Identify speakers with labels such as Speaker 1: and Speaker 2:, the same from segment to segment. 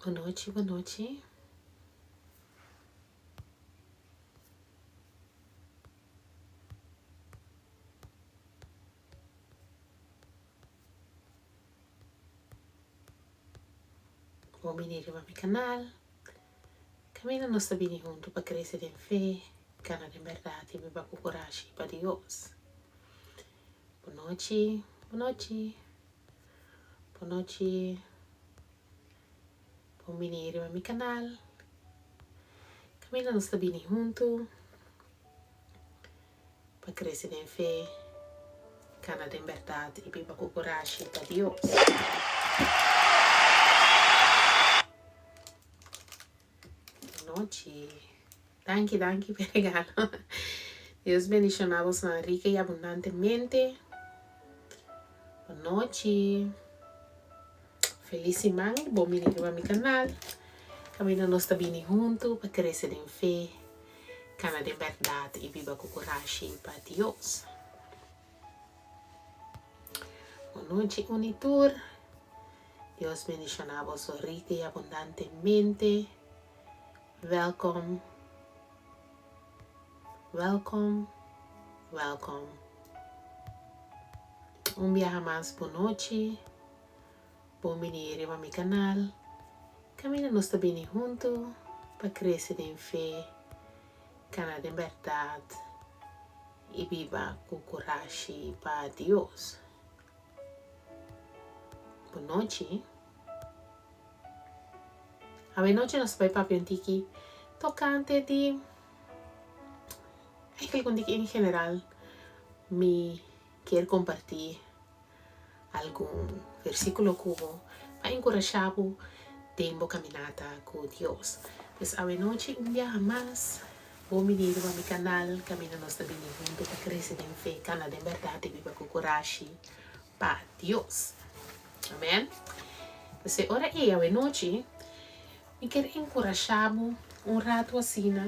Speaker 1: Bon nochi, bon nochi. Bon bini riba mi kanal. Kaminda nos ta bini huntu pa krese den fe, gana den bèrdat i biba ku kurashi pa Dios. Bon nochi, bon nochi, bon nochi. Bon bini riba mi kanal. Kaminda nos ta bini huntu pa krese den fe, kana den bèrdat i biba ku kurashi pa Dios. Bon nochi. Danki, danki p'e regalo. Dios bendiciona bosnan rica y abundantemente. Bon nochi. Feliz siman. Bon bini riba mi canal. Caminda nos ta bini hunto pa crece den fe, cana den berdad y biba cu curashi pa Dios. Bon nochi Unitur. Dios bendiciona boso rica y abundantemente. Welkom, welkom, welkom. Un biaha mas bon nochi. Bon bini riba mi kanal. Kaminda nos ta bini huntu pa krese den fe, kana den bèrdat i biba ku kurashi pa Dios. Bon nochi. Awenochi nos ta bai papia un tiki tokante di, eigenlijk un tiki en general mi kier kompartí algun versíkulo ku bo pa enkurashá bo den bo kaminata ku Dios. Pues awenochi un biaha mas bon bini riba mi kanal kaminda nos ta bini huntu pa krese den fe, kana den bèrdat i biba ku kurashi pa Dios. Amen. Pues e ora ei awenochi mi kier enkurashá bo un ratu asina,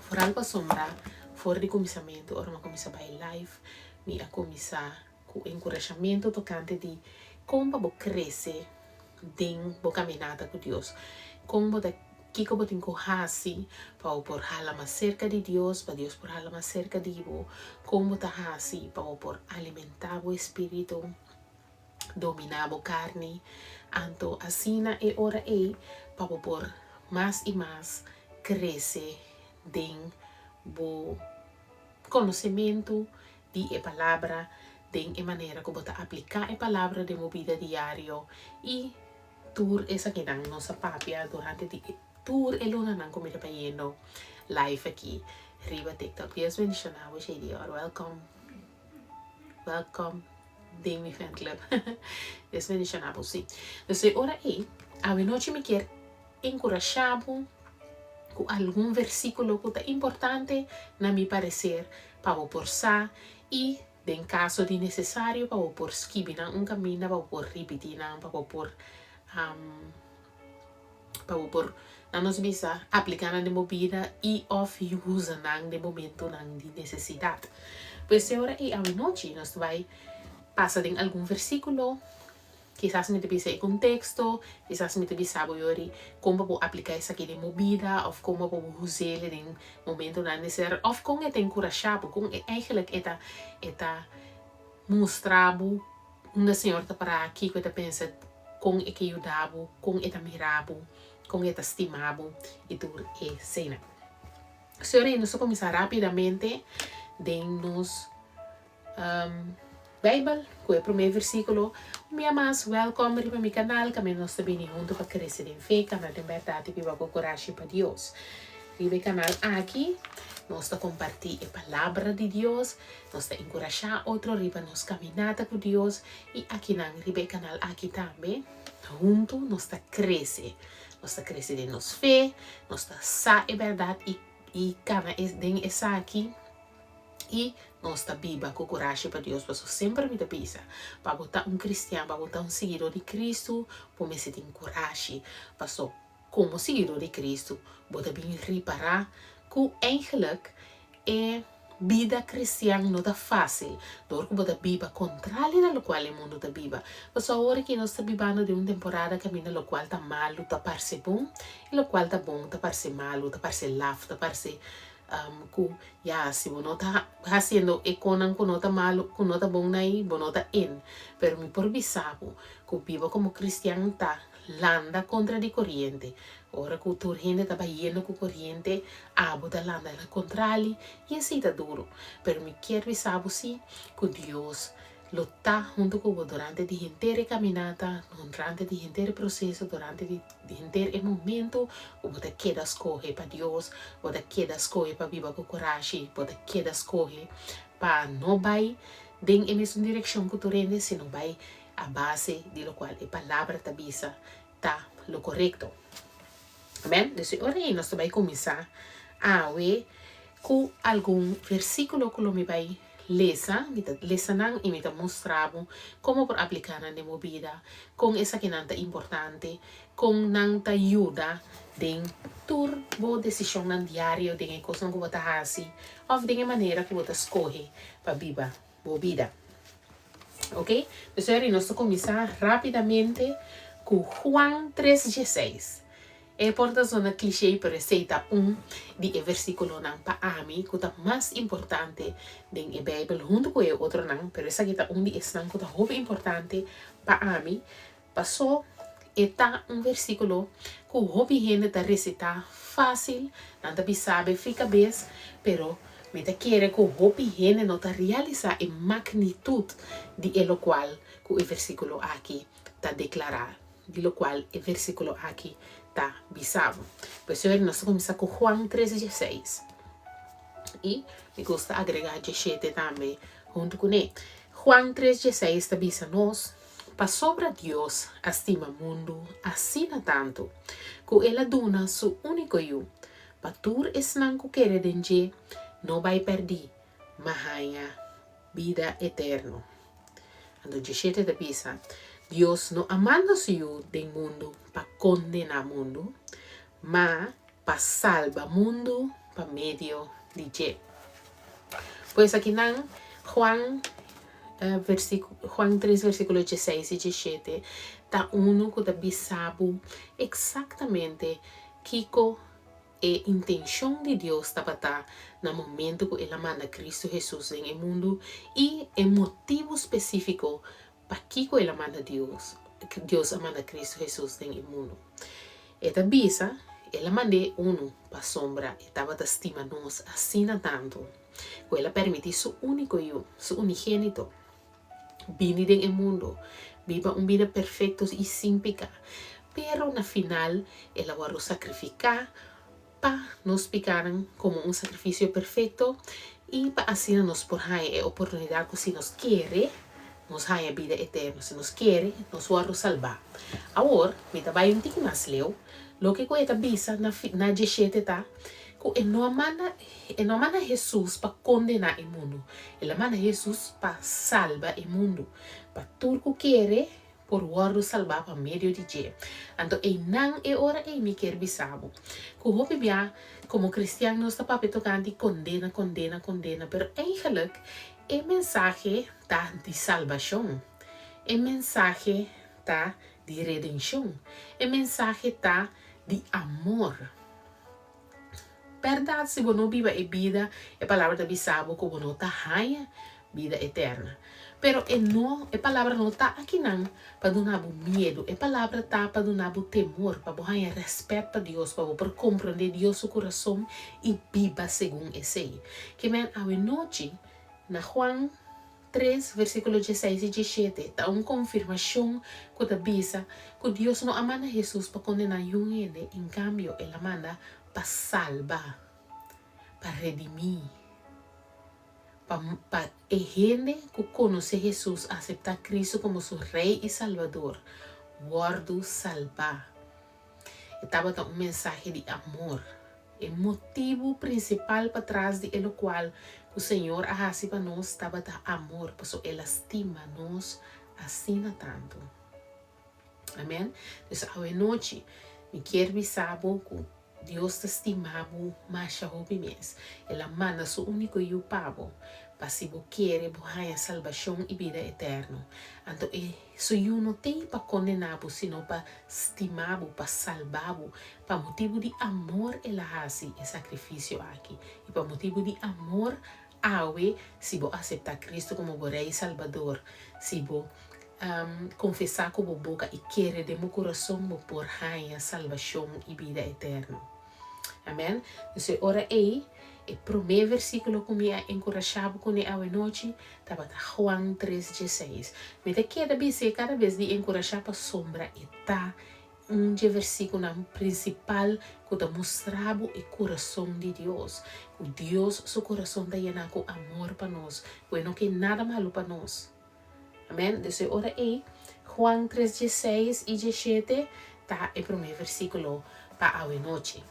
Speaker 1: foral pasobra for di kuminsamentu ora mi a kuminsá bai live mi a kuminsá ku enkurashamentu tokante di kon pa bo krese den bo kaminata ku Dios. Kon bo ta kiko bo tin ku hasi pa bo por hala mas serka di Dios, pa Dios por hala mas serka di bo. Kon bo ta hasi pa bo por alimentá bo espíritu, dominá bo karni. Anto asina e ora ei pa bo por mas i mas krese den bo konosementu di e palabra den e manera ku bo ta apliká e palabra den bo bida diario i tur esakinan nos a papia durante di e tur e lunanan ku mi ta bayendo live aki riba TikTok. Dios bendiciona bo JDR. Welcome. Welcome den mi fan club. Dios bendiciona bo si. Dus e ora ei, awenochi mi kier enkurashá bo ku algun versíkulo ku ta importante na mi pareser pa bo por sa i den kaso di nesesario pa bo por skibi nan un kaminda, pa bo por ripití nan, pa bo por pa bo por nan nos bisa apliká nan den bo bida i òf usa nan den momentunan di nesesidat. Pues e ora ei awenochi nos ta bai pasa den algun versíkulo. Kisas mi ta bisa e konteksto, kisas mi ta bisa bo yori kon pa bo apliká esaki den bo bida òf kon pa bo us'el den momentunan nesesario òf kon e ta enkurashá bo, kon e eigentlik e ta e ta mustra bo unda Señor ta pará, kiko e ta pensa, kon e ke yuda bo, kon e ta mira bo, kon e ta stima bo i tur eseinan. Señor, nos ta kuminsá rápidamente den nos. Bijbel ku e promé versíkulo, Un bia mas, wèlkòm riba mi kanal, kaminda nos ta bini huntu pa krese den fe, kana den bèrdat i biba ku kurashi pa Dios. Riba e kanal aki nos ta kompartí e Palabra di Dios, nos ta enkurashá otro riba nos kaminata ku Dios i akinan riba e kanal aki tambe huntu nos ta krese. Nos ta krese den nos fe, nos ta sa e bèrdat i i kana den esaki i nos ta biba ku kurashi pa Dios. Pasobra semper mi ta bisa, pa bo ta un kristian, pa bo ta un siguidó di Kristu, bo mester tin kurashi. Pasobra komo siguidó di Kristu, bo ta bin ripará ku eigenlijk e bida kristian no ta fásil dor ku bo ta biba kontrali na lokual e mundu ta biba. Pasobra awor aki nos ta bibando den un temporada kaminda lokual ta malu ta parse bon i lokual ta bon ta parse malu, ta parse laf, ta parse ku ya si bo no ta hasiendo e konan ku no ta malu, ku no ta bon na ei, bo no ta in. Pero mi por bisa bo ku biba komo kristian ta landa kontra di koriente. Ora ku tur hende ta bayendo ku koriente, abo ta landa na kontrali i esei ta duru. Pero mi kier bisa bo si ku Dios lo ta huntu ku bo durante di henter e kaminata, durante di henter e proseso, durante di henter e momento ku bo ta keda skohe pa Dios, bo ta keda skohe pa biba ku kurashi, bo ta keda skohe pa no bai den e mesun direkshon ku tur hende, sino bai a base di lokual e Palabra ta bisa ta lo korekto. Amen. Dus e ora ei nos ta bai kuminsá awe ku algun versíkulo ku lo mi bai lesa. Mi ta lesa nan i mi ta mustra bo kon bo por apliká nan den bo bida, kon esakinan ta importante, kon nan ta yuda den tur bo desishonnan diario, den e kosnan ku bo ta hasi òf den e manera ku bo ta skohe pa biba bo bida. Ok, dus eri nos ta kuminsá rápidamente ku Juan tres dieseis. E por ta zona klishé, pero esei ta un di e versíkulonan pa ami ku ta mas importante den e Beibel huntu ku e otronan, pero esaki ta un di esnan ku ta hopi importante pa ami. Pasó e ta un versíkulo ku hopi hende ta resitá fásil, nan ta bisa be fi kabes, pero mi ta kere ku hopi hende no ta realisá e magnitut di e lokual ku e versíkulo aki ta deklará, di lokual e versíkulo aki ta bisa bo. Pues hoy nos ta kuminsá ku Juan tres dieseis i mi gusta agregá dieshete tambe huntu kuné. Juan tres dieseis ta bisa nos. Pasobra Dios a stima mundu asina tantu, ku el a duna su úniko Yu, pa tur esnan ku kere den dje no bai pèrdí, ma haña bida eterno. Anto djeshete ta bisa, Dios no a manda su Yu den mundu pa kondená mundu, ma pa salba mundu pa medio di dje. Pues akinan Juan Juan tres versikulo dieseis i diesshete ta unu ku ta bisa bo eksaktamente kiko e intenshon di Dios tabata na momentu ku el a manda Kristu Hesus den e mundu i e motibu spesífiko pakiko el a manda Dios Dios a manda Kristu Hesus den e mundu. E ta bisa, El a mand'é unu pasobra e tabata stima nos asina tantu, ku el a permití su úniko Yu, su unigénito, bini den e mundu, biba un bida perfekto i sin piká. Pero na final el a wòrdu sakrifiká pa nos pikánan komo un sakrifisio perfekto i pa asina nos por haña e oportunidat ku si nos kere, nos haña bida eterno. Si nos kere, nos wòrdu salbá. Awor, mi ta bai un tiki mas leu. Loke ku e ta bisa na na dieshete ta ku e no a manda e no a manda Hesus pa kondená e mundu. El a manda Hesus pa salba e mundu, pa tur ku kere por wòrdu salbá pa medio di dje. Anto einan e ora ei mi kier bisa bo ku hopi bia komo kristian nos ta papia tokante kondena, kondena, kondena, pero eigenlik e mensahe ta di salbashon. E mensahe ta di redenshon. E mensahe ta di amor. Bèrdat, si bo no biba e bida, e palabra ta bisa bo ku bo no ta haña bida eterna. Pero e no, e palabra no ta akinan pa duna bo miedu. E palabra ta pa duna bo temor, pa bo haña rèspèt pa Dios, pa bo por komprondé Dios su kurason i biba segun esei. Ke men awenochi na Juan Tres, versíkulo dieseis i dieshete, ta un konfirmashon ku ta bisa ku Dios no a manda Hesus pa kondená niun hende, en kambio, el a manda pa salba, pa redimí, pa pa e hende ku konosé Hesus, aseptá Kristu komo su Rei i Salbador, wòrdu salbá. E tabata un mensahe di amor. E motibu prinsipal patras di e lokual ku Señor a hasi pa nos tabata amor, pasobra El a stima nos asina tantu. Amen. Dus awe nochi mi kier bisa bo ku Dios ta stima bo masha hopi mes. El a manda su úniko Yu pa bo, pa si bo kere bo haña salbashon i bida eterno. Anto e su Yu no t'ei pa kondená bo, sino pa stima bo, pa salba bo. Pa motibu di amor el a hasi e sakrifisio aki. I pa motibu di amor awe, si bo aseptá Kristu komo bo Rei i Salbador, si bo Konfesá ku bo boka i kere den bo kurason, bo por haña salbashon i bida eterno. Amèn. Entonces e ora ei, e promé versíkulo ku mi a enkurashá bo kuné awenochi tabata Juan tres dieseis. Mi ta keda bis'é kada bes di enkurashá pasobra e ta un dje versíkulonan prinsipal ku ta mustra bo e kurason di Dios, ku Dios su kurason ta yená ku amor pa nos, ku e no ke nada malu pa nos. Amen. Dus e ora ei, Juan tres dieseis i dieshete ta e promé versíkulo pa awe nochi.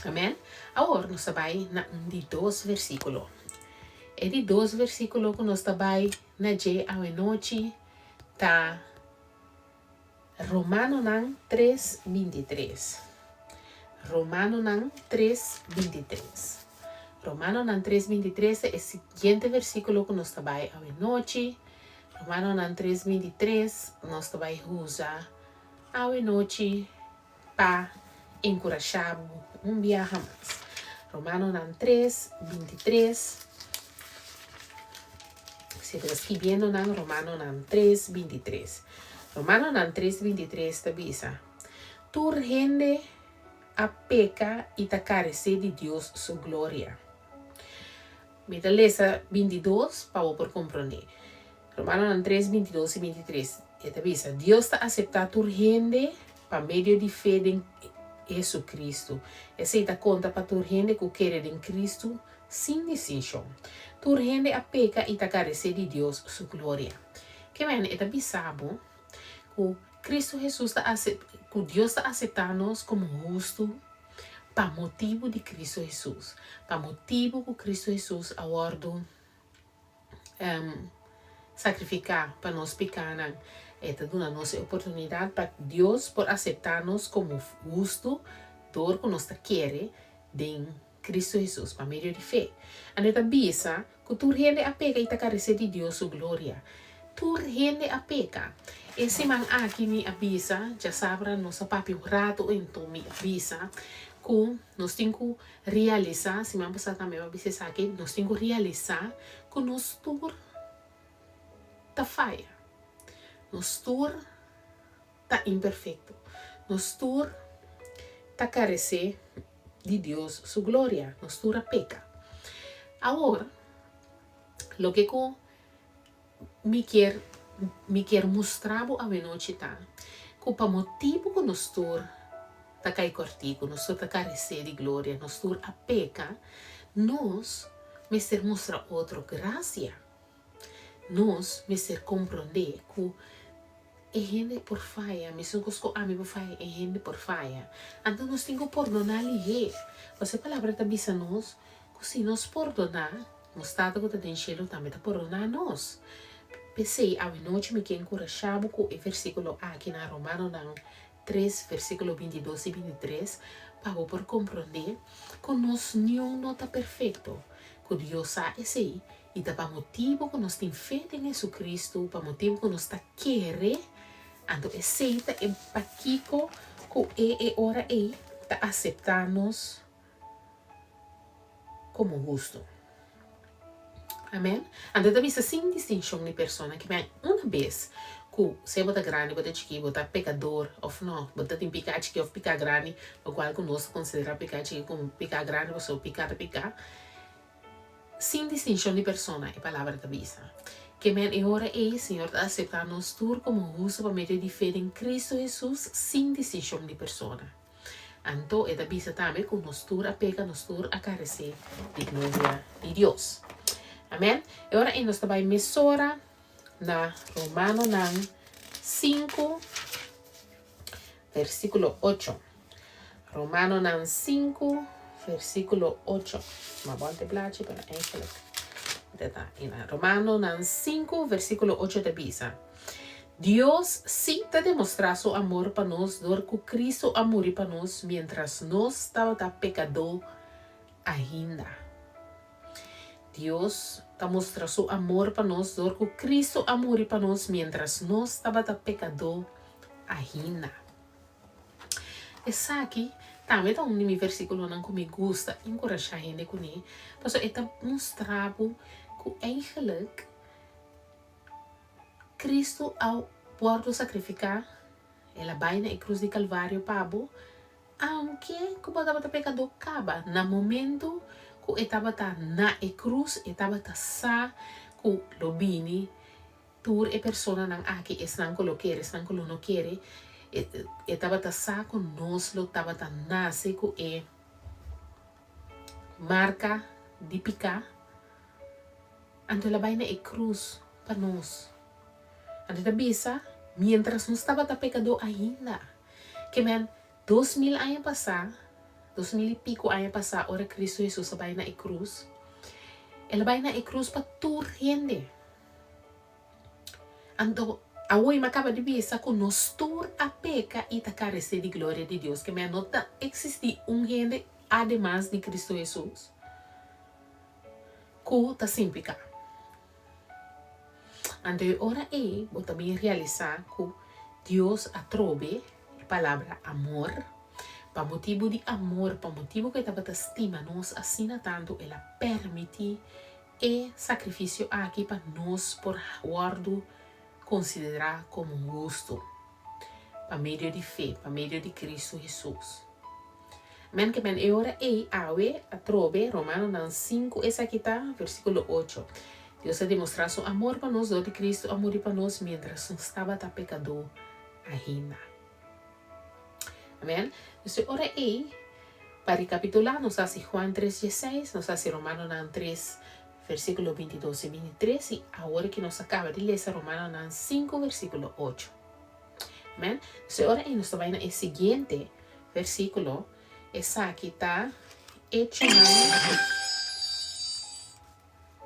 Speaker 1: Amen. Awor nos ta bai na un di dos versíkulo. E di dos versíkulo ku nos ta bai na dje awe nochi ta Romanonan tres bintitres Romanonan tres bintitres Romanonan tres bintitres ta e siguiente versíkulo ku nos ta bai awe nochi. Romanonan tres bintitres nos ta bai usa awe nochi pa enkurashá bo un biaha mas. Romanonan tres bintitres Si bo ta skibiendo nan Romanonan tres bintitres Romanonan tres bintitres ta bisa, Tur hende a peka i ta karesé di Dios su gloria. Mi ta lesa bintidos pa bo por komprondé. Romanonan tres, bintidos i bintitres, e ta bisa, Dios ta aseptá tur hende pa medio di fe den Hesukristu. Esei ta konta pa tur hende ku kere den Kristu sin distinshon. Tur hende a peka i ta karesé di Dios su gloria. Ke mene e ta bisa bo ku Kristu Hesus ta ku Dios ta aseptá nos komo hustu pa motibu di Kristu Hesus, pa motibu ku Kristu Hesus a wòrdu sakrifiká pa nos pikánan. E ta duna nos e oportunidat pa Dios por aseptá nos komo hustu dor ku nos ta kere den Kristu Hesus pa medio di fe. Anto e ta bisa ku tur hende a peka i ta karesé di Dios su gloria. Tur hende a peka. E siman aki mi a bisa, djasabra nos a papia un ratu ento mi a bisa ku nos tin ku realisá, siman pasá tambe mi a bisa esaki, nos tin ku realisá ku nos tur ta faya. Nos tur ta imperfekto. Nos tur ta karesé di Dios su gloria. Nos tur a peka. Awor, loke ku mi kier mi kier mustra bo awenochi ta ku pa motibu ku nos tur ta kai kòrtiku, nos tur ta karesé di gloria, nos tur a peka, nos mester mustra otro grasia. Nos mester komprondé ku e hende por faya, mesun kos ku ami por faya, e hende por faya. Anto nos tin ku pordoná lihé. Pasobra e Palabra ta bisa nos ku si nos pordoná, nos Tata ku ta den shelu tambe ta pordoná nos. P'esei, awenochi mi ke enkurashá bo ku e versíkulo aki na Romanonan tres, versíkulo bintidos i bintitres, pa bo por komprondé ku nos niun no ta perfekto, ku Dios sa esei, I ta pa motibu ku nos tin fe den Hesukristu, pa motibu ku nos ta kere, anto esei ta e pakiko ku e e ora ei ta aseptá nos komo hustu. Amen. Anto e ta bisa sin distinshon di persona ki men una bes ku sea bo ta grandi, bo ta chikí, bo ta pekador òf no, bo ta tin piká chikí òf piká grandi, lokual ku nos ta konsiderá piká chikí komo piká grandi pasobra piká ta piká. Sin distinshon di persona, e Palabra ta bisa. Ke men e ora ei, Señor ta aseptá nos tur komo hustu pa medio di fe den Kristu Hesus sin distinshon di persona. Anto e ta bisa tambe ku nos tur a peka, nos tur a karesé di gloria di Dios. Amèn. E ora ei nos ta bai mesora na Romanonan sinku, versíkulo ocho. Romanonan sinku, versíkulo ocho. Mi a bòlta e blachi, pero eigenlijk e ta ina. Romanonan sinku, versíkulo ocho ta bisa, Dios sí ta demostrá su amor pa nos dor ku Cristo a muri pa nos miéntras nos tabata pekadó ainda. Dios ta mustra su amor pa nos dor ku Cristo a muri pa nos miéntras nos tabata pekadó ainda. Esaki tambe ta un di mi versíkulonan ku mi gusta enkurashá hende kuné, pasobra e ta mustra bo ku eigenlijk Cristo a wòrdu sakrifiká, el a bai na e krus di Kalvario pa bo, aunke ku bo tabata pekadó kaba. Na momentu ku e tabata na e krus, e tabata sa ku lo bini tur e personanan aki, esnan ku lo kere, esnan ku lo no kere, e tabata sa ku nos lo tabata nase ku e marka di piká. Anto el a bai na e krus pa nos. Anto e ta bisa, miéntras nos tabata pekadó ainda. Ke men, 2000 aña pasá, 2000 i piku aña pasá, ora Kristu Hesus a bai na e krus, el a bai na e krus pa tur hende. Anto, awor mi a kaba di bisa ku nos tur a peka i ta karesé di gloria di Dios. Ke men, no ta eksistí un hende ademas di Kristu Hesus. Ku ta sin piká. Anto e ora ei bo ta bin realisá ku Dios a trobe e palabra amor. Pa motibu di amor, pa motibu ku e tabata stima nos asina tantu, el a permití e sakrifisio aki pa nos por wòrdu konsiderá komo hustu pa medio di fe, pa medio di Kristu Hesus. Men ke men e ora ei awe atrobe Romanonan sinku esaki ta, versíkulo ocho, Dios a demostrá su amor pa nos dor di Kristu a muri pa nos miéntras nos tabata pekadó ainda. Amen. Dus e ora ei, pa rekapitulá, nos hasi Juan tres dieseis, nos hasi Romanonan tres versíkulo bintidos i bintitres i awor ki nos a kaba di lesa Romanonan sinku versíkulo ocho. Amen. Dus e ora ei nos ta bai na e siguiente versíkulo. Esaki ta Echonan.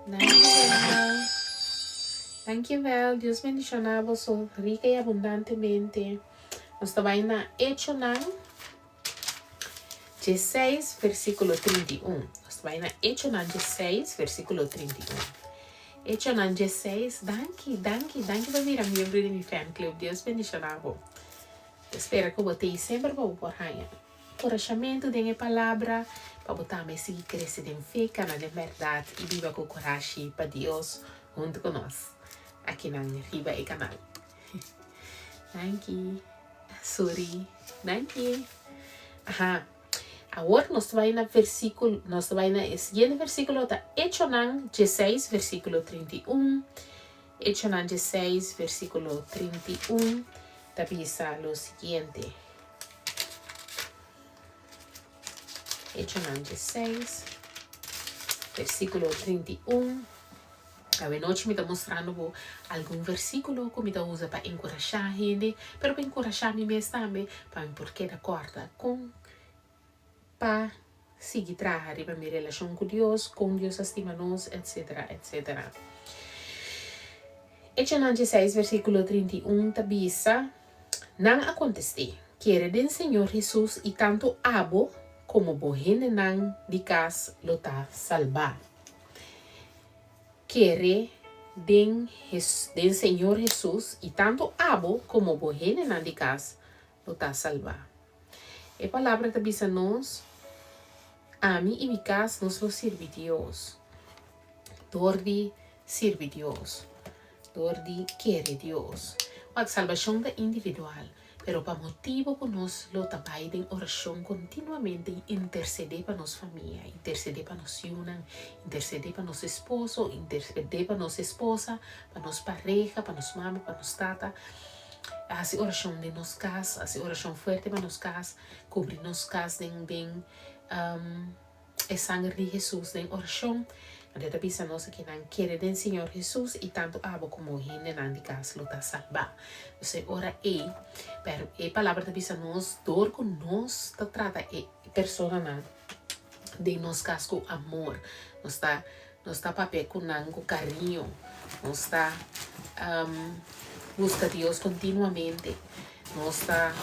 Speaker 1: Dankjewel. Dankjewel. Dios bendishoná boso rika i abundantemente. Nos ta bai na Echonan dieseis versíkulo 31. Nos ta bai na Echonan dieseis versíkulo 31. Echonan dieseis. Danki, danki, danki pa bira miembro di mi fan club. Dios bendishoná bo. Ta spera ku bo t'ei semper pa bo por haña enkurashamentu den e Palabra, pa bo tambe sigui krese den fe, kana den bèrdat i biba ku kurashi pa Dios huntu ku nos akinan riba e kanal. Danki. Sori. Danki. Aha. Awor nos ta bai na versíkulo, nos ta bai na e siguiente versíkulo ta Echonan dieseis versíkulo 31. Echonan dieseis versíkulo 31 ta bisa lo siguiente. Echonan dieseis versíkulo 31. Awe nochi mi ta mostrando bo algun versíkulo ku mi ta usa pa enkurashá hende, pero pa enkurashá mi mes tambe, pa mi por keda kòrda kon pa sigui traha riba mi relashon ku Dios, kon Dios a stima nos, etsetera, etsetera. Echonan dieseis versíkulo 31 ta bisa, Nan a kontest'é, Kere den Señor Hesus i tantu abo komo bo hendenan di kas lo ta salbá. Kere den den Señor Hesus i tantu abo komo bo hendenan di kas lo ta salbá. E palabra ta bisa nos, Ami i mi kas nos lo sirbi Dios. Dor di sirbi Dios, dor di kere Dios. Wak, salbashon ta individual, pero pa motibu ku nos lo ta bai den orashon kontinuamente i intersedé pa nos famia, intersedé pa nos yunan, intersedé pa nos esposo, intersedé pa nos esposa, pa nos pareha, pa nos mama, pa nos tata. Hasi orashon den nos kas, hasi orashon fuerte pa nos kas, kubri nos kas den den e sanger di Hesus den orashon. Anto e ta bisa nos aki nan kere den Señor Hesus i tantu abo komo hendenan di kas lo ta salbá. Entonces e ora ei, pero e palabra ta bisa nos dor ku nos ta trata e personanan den nos kas ku amor, nos ta nos ta papia ku nan ku kariño, nos ta buska Dios kontinuamente, nos ta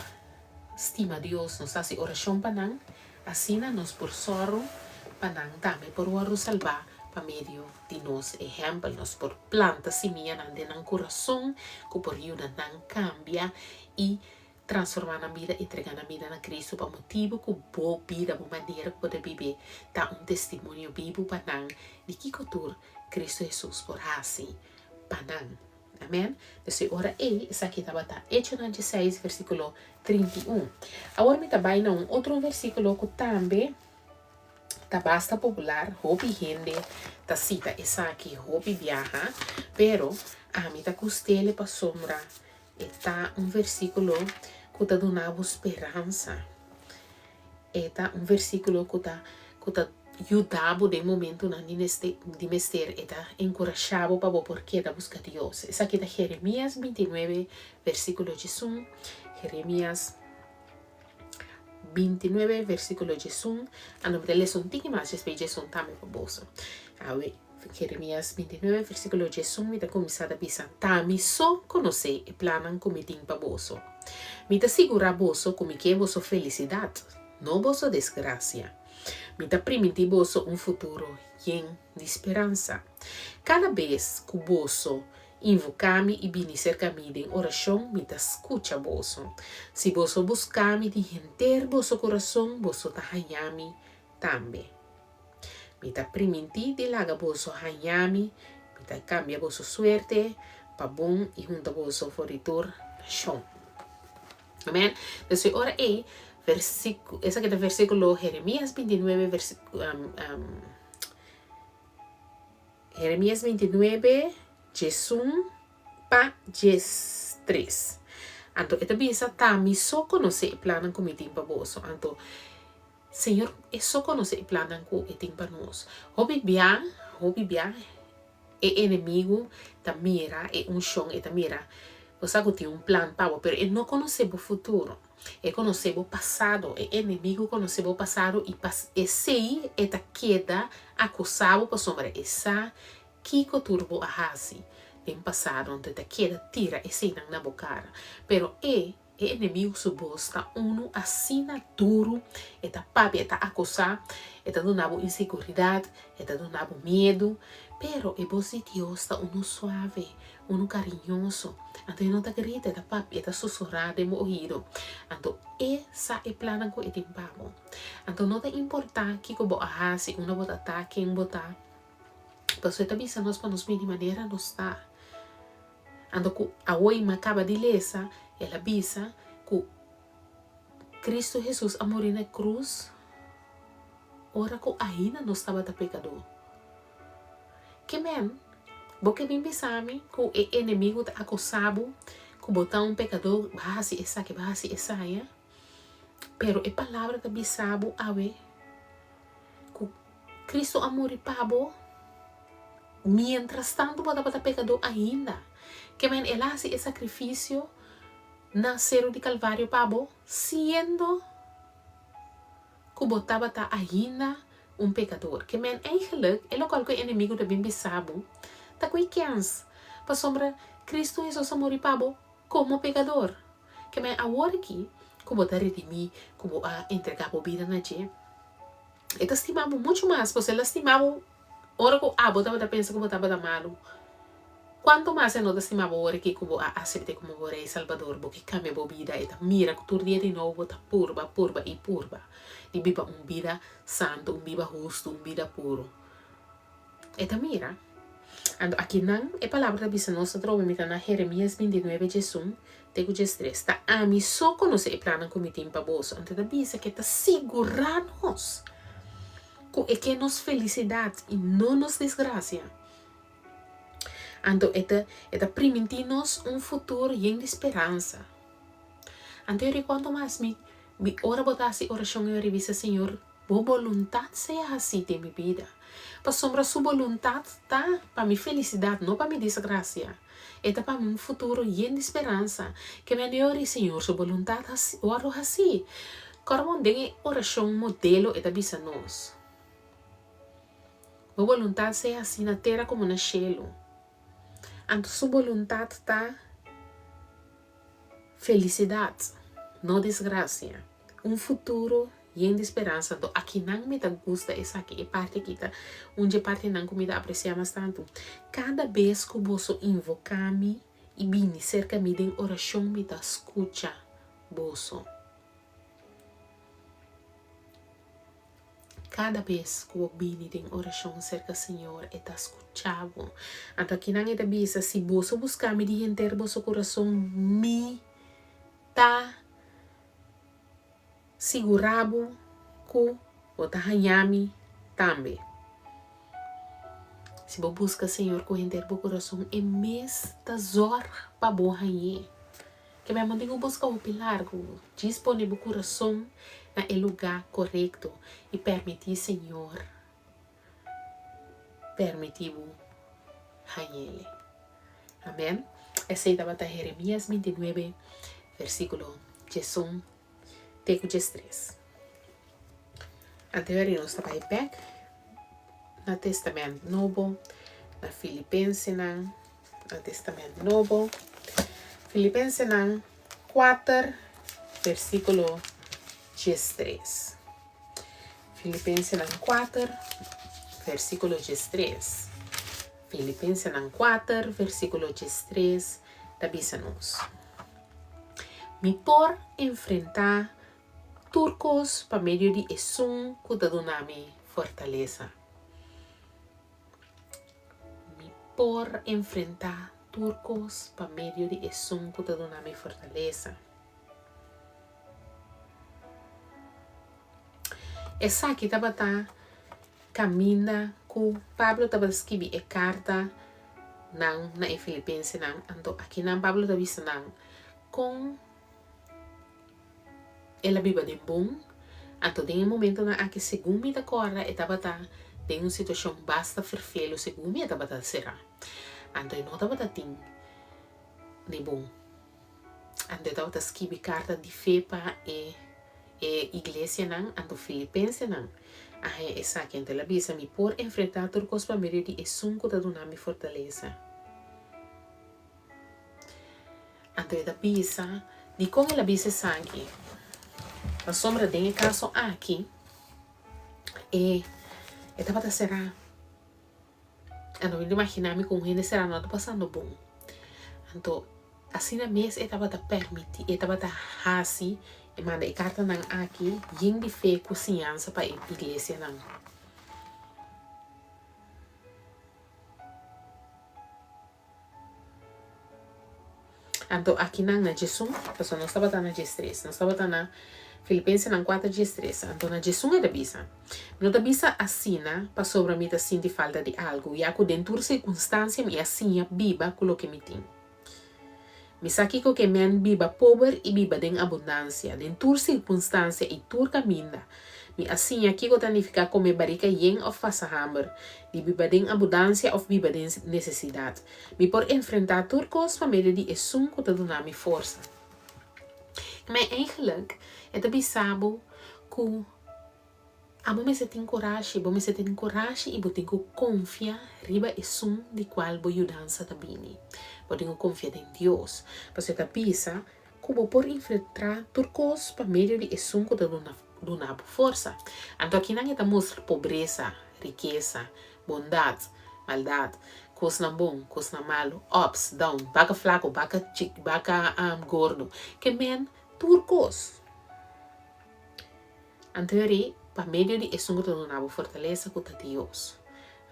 Speaker 1: stima Dios, nos ta hasi orashon pa nan, asina nos por sòru pa nan tambe por wòrdu salbá pa medio di nos ehèmpel. Nos por planta simianan den nan kurason ku por yuda nan kambia i transformá nan bida, entregá nan bida na Kristu pa motibu ku bo bida, bo manera ku bo ta bibi ta un testimonio bibu pa nan di kiko tur Kristu Hesus por hasi pa nan. Amen. Pues e ora ei, esaki tabata Echonan dieseis, versíkulo 31. Awor mi ta bai na un otro versíkulo ku tambe ta basta popular, hopi hende ta sita esaki hopi biaha, pero ami ta kustele pasobra e ta un versíkulo ku ta duna bo speransa. E ta un versíkulo ku ta ku ta yuda bo den momentunan di di mester. E ta enkurashá bo pa bo por keda buska Dios. Esaki ta Jeremias 29, versíkulo 11. Jeremias 29, versíkulo 11. Anto mi ta lesa un tiki mas despues djesun tambe pa boso. Awe, Jeremias 29, versíkulo 11, mi ta kuminsá ta bisa, Ta mi so konosé e plannan ku mi tin pa boso. Mi ta sigurá boso ku mi ke boso felisidat, no boso desgrasia. Mi ta primintí boso un futuro yen di speransa. Kada bes ku boso invoká mi i bini serka mi den orashon, mi ta skucha boso. Si boso buska mi di henter boso kurason, boso ta haña mi tambe. Mi ta primintí di laga boso haña mi, mi ta kambia boso suerte pa bon i hunta boso for di tur nashon. Amen. Entonces e ora ei, versículo, esaki ta versículo Jeremías 29, versículo, um, um, Jeremías 29, 11 pa 13. Anto e ta bisa, ta mi so konosé e plannan ku mi tin pa boso. Anto, Señor e so konosé e plannan ku e tin pa nos. Hopi bia, hopi bia, E enemigu ta mira e unshon, e ta mira, bo sa ku tin un plan pa bo, pero e no konosé bo futuro. E konosé bo pasado, e enemigu konosé bo pasado i pa esei e ta keda akusá bo pasobra e sa kiko tur bo a hasi den pasado, anto e ta keda tira eseinan na bo kara. Pero e E enemigu su bos ta unu asina duru, e ta papia, e ta akusá, e ta duna bo inseguridat, e ta duna bo miedu, pero e bos di Dios ta unu suave, unu kariñoso. Anto e no ta grita, e ta papia, e ta susurá den bo oido. Anto e sa e plannan ku e tin pa bo. Anto no ta importá kiko bo a hasi, unda bo ta ta, ken bo ta, pasobra e ta bisa nos pa nos bini manera nos ta. Anto ku awor mi a kaba di lesa, el a bisa ku Kristu Hesus a muri na e krus ora ku ainda nos tabata pekadó. Ke men, bo ke bin bisa mi ku e enemigu ta akusá bo ku bo ta un pekadó, bo a hasi esaki, bo a hasi esaya? Pero e palabra ta bisa bo awe ku Kristu a muri pa bo mientras tantu bo tabata pekadó ainda. Ke men el a hasi e sakrifisio na seru di Kalvario pa bo siendo ku bo tabata ainda un pekador. Ke men eigenlik e lokual ku e enemigu ta bin bisa bo ta ku e kens pasobra Kristu Hesus a muri pa bo komo pekador. Ke men awor aki ku bo ta redimí, ku bo a entregá bo bida na dje, e ta stima bo muchu mas, pasobra el a stima bo ora ku abo tabata pensa ku bo tabata malu. Kuantu mas e no ta stima bo ora aki ku bo a asept'é komo bo Rei Salbador, bo ke kambia bo bida, e ta mira ku tur dia di nobo bo ta purba, purba i purba di biba un bida santu, un biba hustu, un bida puru. E ta mira. Anto akinan e palabra ta bisa nos atrobe, mi ta na Jeremias 29, 11 te ku 13, Ta ami so konosé e plannan ku mi tin pa boso. Anto e ta bisa ku e ta sigurá nos ku e ke nos felisidat i no nos desgrasia. Anto e ta e ta primintí nos un futuro yen di speransa. Anto e rikuanto mas mi mi ora bo ta hasi orashon e ora bisa Señor bo boluntat sea hasí den mi bida. Pasobra su boluntat ta pa mi felisidat no pa mi disgrasia. E ta pa mi un futuro yen di speransa. Ke mi a neori Señor su boluntat hasi wòrdu hasí. Kòrda den e orashon modelo e ta bisa nos. Bo boluntat sea hasí na tera komo na shelu. Anto su boluntat ta felisidat, no disgrasia. Un futuro yen di speransa. Anto akinan mi ta gusta esaki, e parti aki ta un dje partinan ku mi ta apresiá mas tantu. Kada bes ku boso invoká mi i bini serka mi den orashon mi ta skucha boso. Kada bes ku bo bini den orashon serka Señor, e ta skucha bo. Anto akinan e ta bisa, Si boso buska mi di henter boso kurason, mi ta sigurá bo ku bo ta haña mi tambe. Si bo buska Señor ku henter bo kurason, e mes ta zòrg pa bo hañ'é. Ke men bo tin ku buska hopi largu, djis pone bo kurason na e lugá korekto i permití Señor permití bo hañ'El. Amèn. Esei tabata Jeremías bintinuebe, versíkulo diesun te ku diestres. Anterior nos ta bai bèk na Testament Nobo, na Filipensenan. Na Testament Nobo, Filipensenan kuater, versíkulo diestres. Filipensenan kuater, versíkulo diestres. Filipensenan kuater, versíkulo diestres ta bisa nos, Mi por enfrentá tur kos pa medio di esun ku ta duna mi fortalesa. Mi por enfrentá tur kos pa medio di esun ku ta duna mi fortalesa. Esaki tabata kaminda ku Pablo tabata skibi e karta nan na e Filipensenan. Anto akinan Pablo ta bisa nan kon El a biba den bon, anto den e momentonan aki segun mi ta kòrda e tabata den un situashon basta ferfelu segun mi e tabata será. Anto e no tabata tin ni bon. Anto e tabata skibi karta di fe pa e e iglesianan, anto filipensenan a haña esaki. Anto el a bisa, Mi por enfrentá tur kos pa medio di esun ku ta duna mi fortalesa. Anto e ta bisa, Dikon el a bisa esaki? Pasobra den e kaso aki, e e tabata será. Anto mi ta imaginá mi ku un hende será no ta pasando bon. Anto asina mes e tabata permití, e tabata hasi, e manda e kartanan aki yen di fe ku siñansa pa e iglesianan. Anto akinan na djesun, pasobra nos tabata na djestres, nos tabata na Filipensenan kuater djestres, anto na djesun e ta bisa, Mi no ta bisa asina pasobra mi ta sinti falta di algu, ya ku den tur sirkunstansia mi a siña biba ku loke mi tin. Mi sa kiko ke men biba pober i biba den abundansia, den tur sirkunstansia i tur kaminda. Mi a siña kiko ta nifiká kome barika yen òf pasa hamber, di biba den abudansia òf biba den nesesidat. Mi por enfrentá tur kos pa medio di esun ku ta duna mi forsa. Ma eigenlijk e ta bisa bo ku abo mester tin kurashi, bo mester tin kurashi i bo tin ku konfia riba esun di kual bo yudansa ta bini. Bo tin ku konfia den Dios. Pasobra e ta bisa ku bo por enfrentá tur kos pa medio di esun ku ta duna duna bo forsa. Anto akinan e ta mustra pobresa, rikesa, bondat, maldat, kosnan bon, kosnan malu, ups, down, baka flaku, baka chik, baka gordo. Ke men tur kos. Anto yori pa medio di esun ku ta duna bo fortalesa ku ta Dios.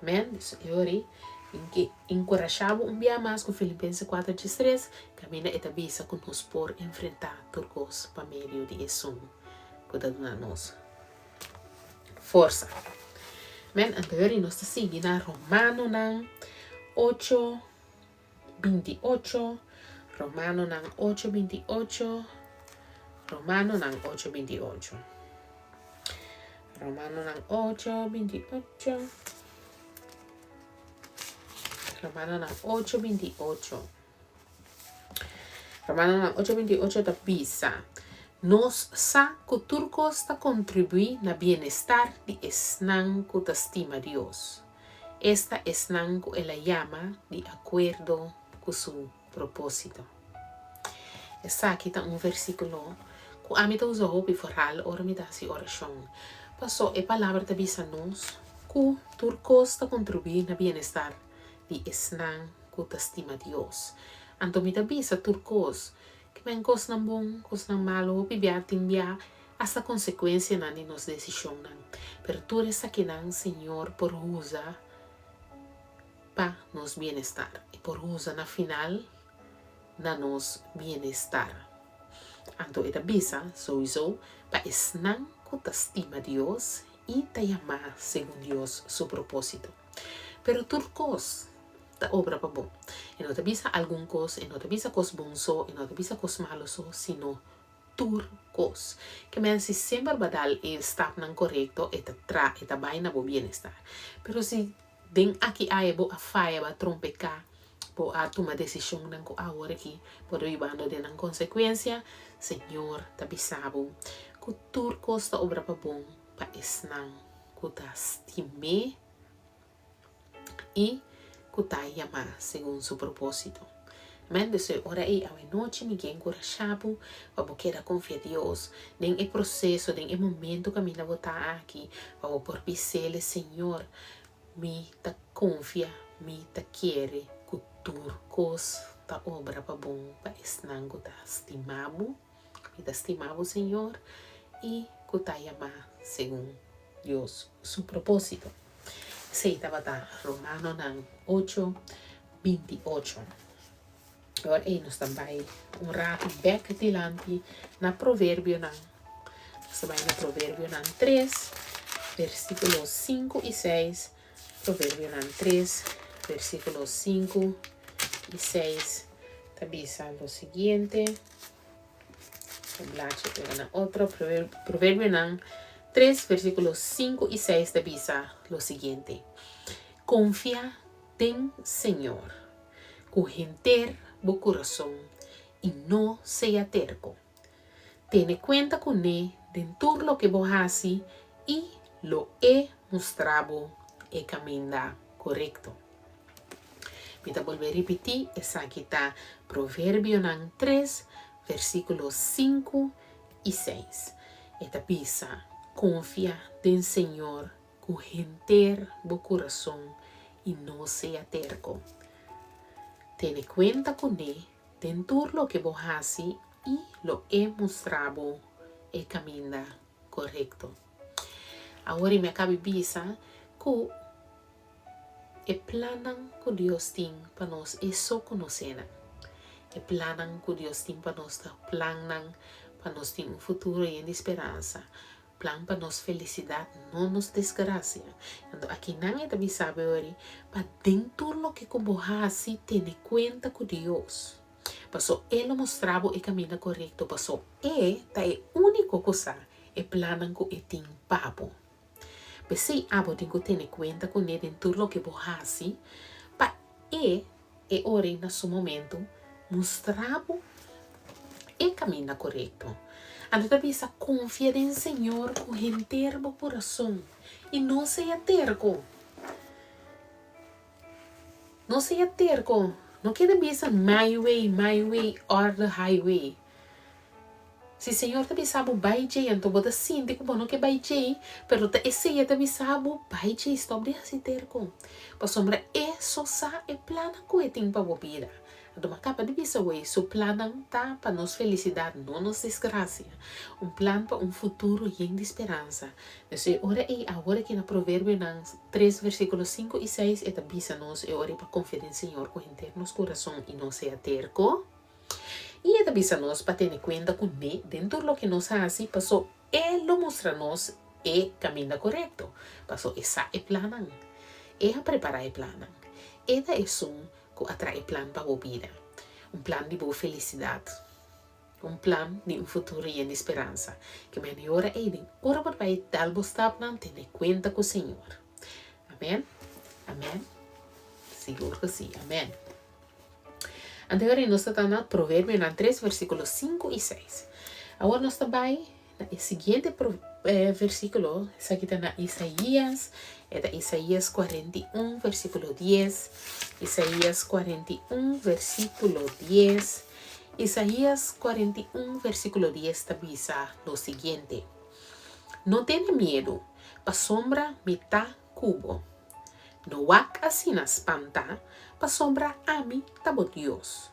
Speaker 1: Amen. Dus yori tin ke enkurashá bo un bia mas ku Filipense kuater diestres kaminda e ta bisa ku nos por enfrentá tur kos pa medio di esun ku ta duna nos forsa. Amen. Anto yori nos ta sigui na Romanonan ocho. 28, Romanonan 8, 28, Romanonan 8, 28. Romanonan 8, 28. Romanonan 8, 28. Romanonan 8, 28 ta bisa, Nos sa ku tur kos ta kontribuí na bienestar di esnan ku ta stima Dios, esta esnan ku el a yama di akuerdo ku su propósito. Esaki ta un versíkulo ku ami ta usa hopi foral ora mi ta hasi orashon. Pasó e palabra ta bisa nos ku tur kos ta kontribuí na bienestar di esnan ku ta stima Dios. Anto mi ta bisa tur kos, ke men kosnan bon, kosnan malu, hopi bia tin bia asta konsekuensianan di nos desishonnan. Pero tur esakinan Señor por usa pa nos bienestar. E por usa na final na nos bienestar. Anto e ta bisa souiso pa esnan ku ta stima Dios i ta yamá segun Dios su propósito. Pero tur kos ta obra pa bon. E no ta bisa algun kos, e no ta bisa kos bon so, e no ta bisa kos malo so, sino tur kos. Ke men si semper bo a dal e stapnan korekto, e ta tra, e ta bai na bo bienestar. Pero si den aki aya bo a faya, bo a trompeká, bo a tuma desishonnan ku awor aki bo ta bibando den nan konsekuensia, Señor ta bisa bo ku tur kos ta obra pa bon pa esnan ku ta stim'é i ku ta yamá segun su propósito. Amèn. Des e ora ei awenochi mi ke enkurashá bo pa bo keda konfia Dios den e proseso, den e momento kaminda bo ta aki, pa bo por bis'El, Señor, mi ta konfia, mi ta kere ku tur kos ta obra pa bon pa esnan ku ta stima bo. Mi ta stima bo, Señor, i ku ta yamá segun Dios su propósito. Esei tabata Romanonan ocho, 28. Awor ei nos ta bai un ratu bèk dilanti na Proverbionan. Nos ta bai na Proverbionan tres, versíkulo sinku i seis. Proverbionan tres, versíkulo sinku i seis ta bisa lo siguiente. Un blachi pega na otro. Proverbionan 3, versículo 5 y 6 ta bisa lo siguiente. Confia den Señor cu henter bo corazon y no sea terco. Tene cuenta cuné den tur loke bo haci y lo E mustra bo e caminda corecto. Mi ta bolbe ripití, esaki ta Proverbionan tres, versíkulo sinku i seis. E ta bisa, Konfia den Señor ku henter bo kurason i no sea terko. Tene kuenta kuné den tur loke bo hasi i lo e mustra bo e kaminda korekto. Awor i mi a kabi bisa ku. E plannan ku Dios tin pa nos e so konosé nan. E plannan ku Dios tin pa nos ta plannan pa nos tin un futuro yen di speransa, plan pa nos felisidat, no nos desgrasia. Anto akinan e ta bisa bo ori pa den tur loke ku bo hasi tene kuenta ku Dios, paso E lo mustra bo e kaminda korekto, paso E ta e úniko ku sa e plannan ku E tin pa bo. P'esei abo tin ku tene kuenta kuné den tur loke bo hasi, pa e, e ora ei na su momentu, mustra bo e kaminda korekto. Anto ta bisa, Konfia den Señor ku henter bo kurason, i no sea terko. No sea terko. No keda bisa, My way, my way or the highway. Si Señor ta bisa bo bai djei anto bo ta sinti ku bo no ke bai djei, pero ta esei e ta bisa bo, bai djei, stòp di hasi terko. Pasobra e so sa e plannan ku e tin pa bo bida. Anto bo a kaba di bisa wei, su plannan ta pa nos felisidat, no nos disgrasia. Un plan pa un futuro yen di speransa. Pues e ora ei, awor aki na Proverbionan tres versíkulo sinku i seis e ta bisa nos e ora ei pa konfia den Señor ku henter nos kurason i no sea terko. I e ta bisa nos pa tene kuenta ku n'e den tur loke nos hasi, paso e lo mustra nos e kaminda korekto, paso e sa e plannan. E a prepará e plannan. E ta esun ku a traha e plan pa bo bida, un plan di bo felisidat, un plan di un futuro yen di speransa. Ke mende ora ei den ora bo ta bai dal bo stapnan tene kuenta ku Señor. Amen? Amen? Sigur ku si, amen. Anto ora ei nos ta ta na Proverbionan tres versíkulo sinku i seis. Awor nos ta bai Na e siguiente versíkulo, esaki ta na Isaías, e ta Isaías 41, versíkulo 10. Isaías 41, versíkulo 10. Isaías 41, versíkulo 10 ta bisa lo siguiente, No tene miedu, pasobra mi ta ku bo. No wak asina spantá, pasobra ami ta bo Dios.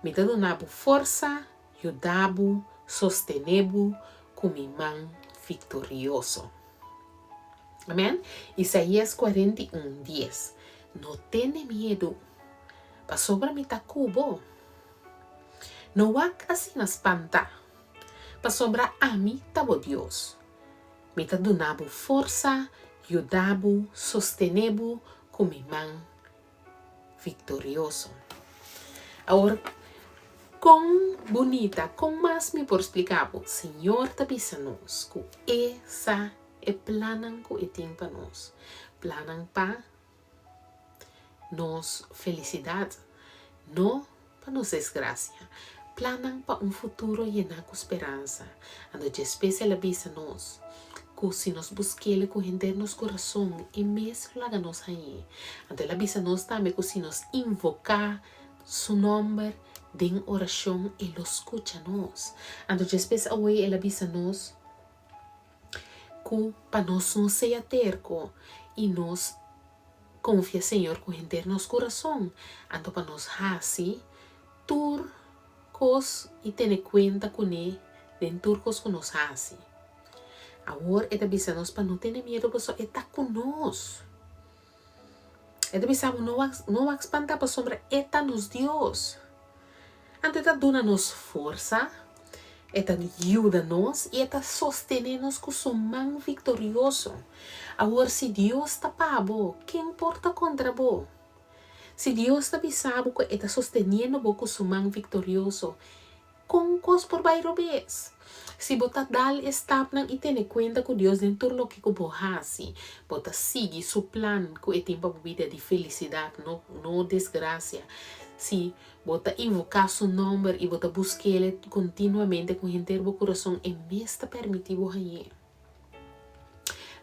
Speaker 1: Mi ta duna bo forsa Yuda bo sostené bo ku mi man viktorioso. Amèn. Isaías 41, dies, No tene miedu, pasobra mi ta ku bo. No wak asina spantá, pasobra ami ta bo Dios. Mi ta duna bo forsa, yuda bo sostené bo ku mi man viktorioso. Awor, kon bunita, kon mas mi por splika bo? Señor ta bisa nos ku E sa e plannan ku E tin pa nos, plannan pa nos felisidat, no pa nos desgrasia, plannan pa un futuro yená ku speransa. Anto djespes el a bisa nos ku si nos busk'el ku henter nos kurason, e mes lo laga nos hañ'é. Anto el a bisa nos tambe ku si nos invoká su nòmber den orashon, e lo skucha nos. Anto djespes awe el a bisa nos ku pa nos no sea terko i nos Konfia Señor ku henter nos kurason, anto pa nos hasi tur kos i tene kuenta kuné den tur kos ku nos hasi. Awor e ta bisa nos pa no tene miedu pasobra e ta ku nos. E ta bisa bo no wak no wak spantá pasobra e ta nos Dios. Anto e ta duna nos forsa, e ta yuda nos i e ta sostené nos ku su man viktorioso. Awor, si Dios ta pa bo, ken por ta kontra bo? Si Dios ta bisa bo ku e ta sosteniendo bo ku su man viktorioso, kon kos por bai robes? Si bo ta dal e stapnan i tene kuenta ku Dios den tur loke ku bo hasi, bo ta sigui su plan ku e tin pa bo bida di felisidat, no no desgrasia. Si Bo ta invoká su nòmber i bo ta busk'el kontinuamente ku henter bo kurason, e mes ta permití bo hañ'é.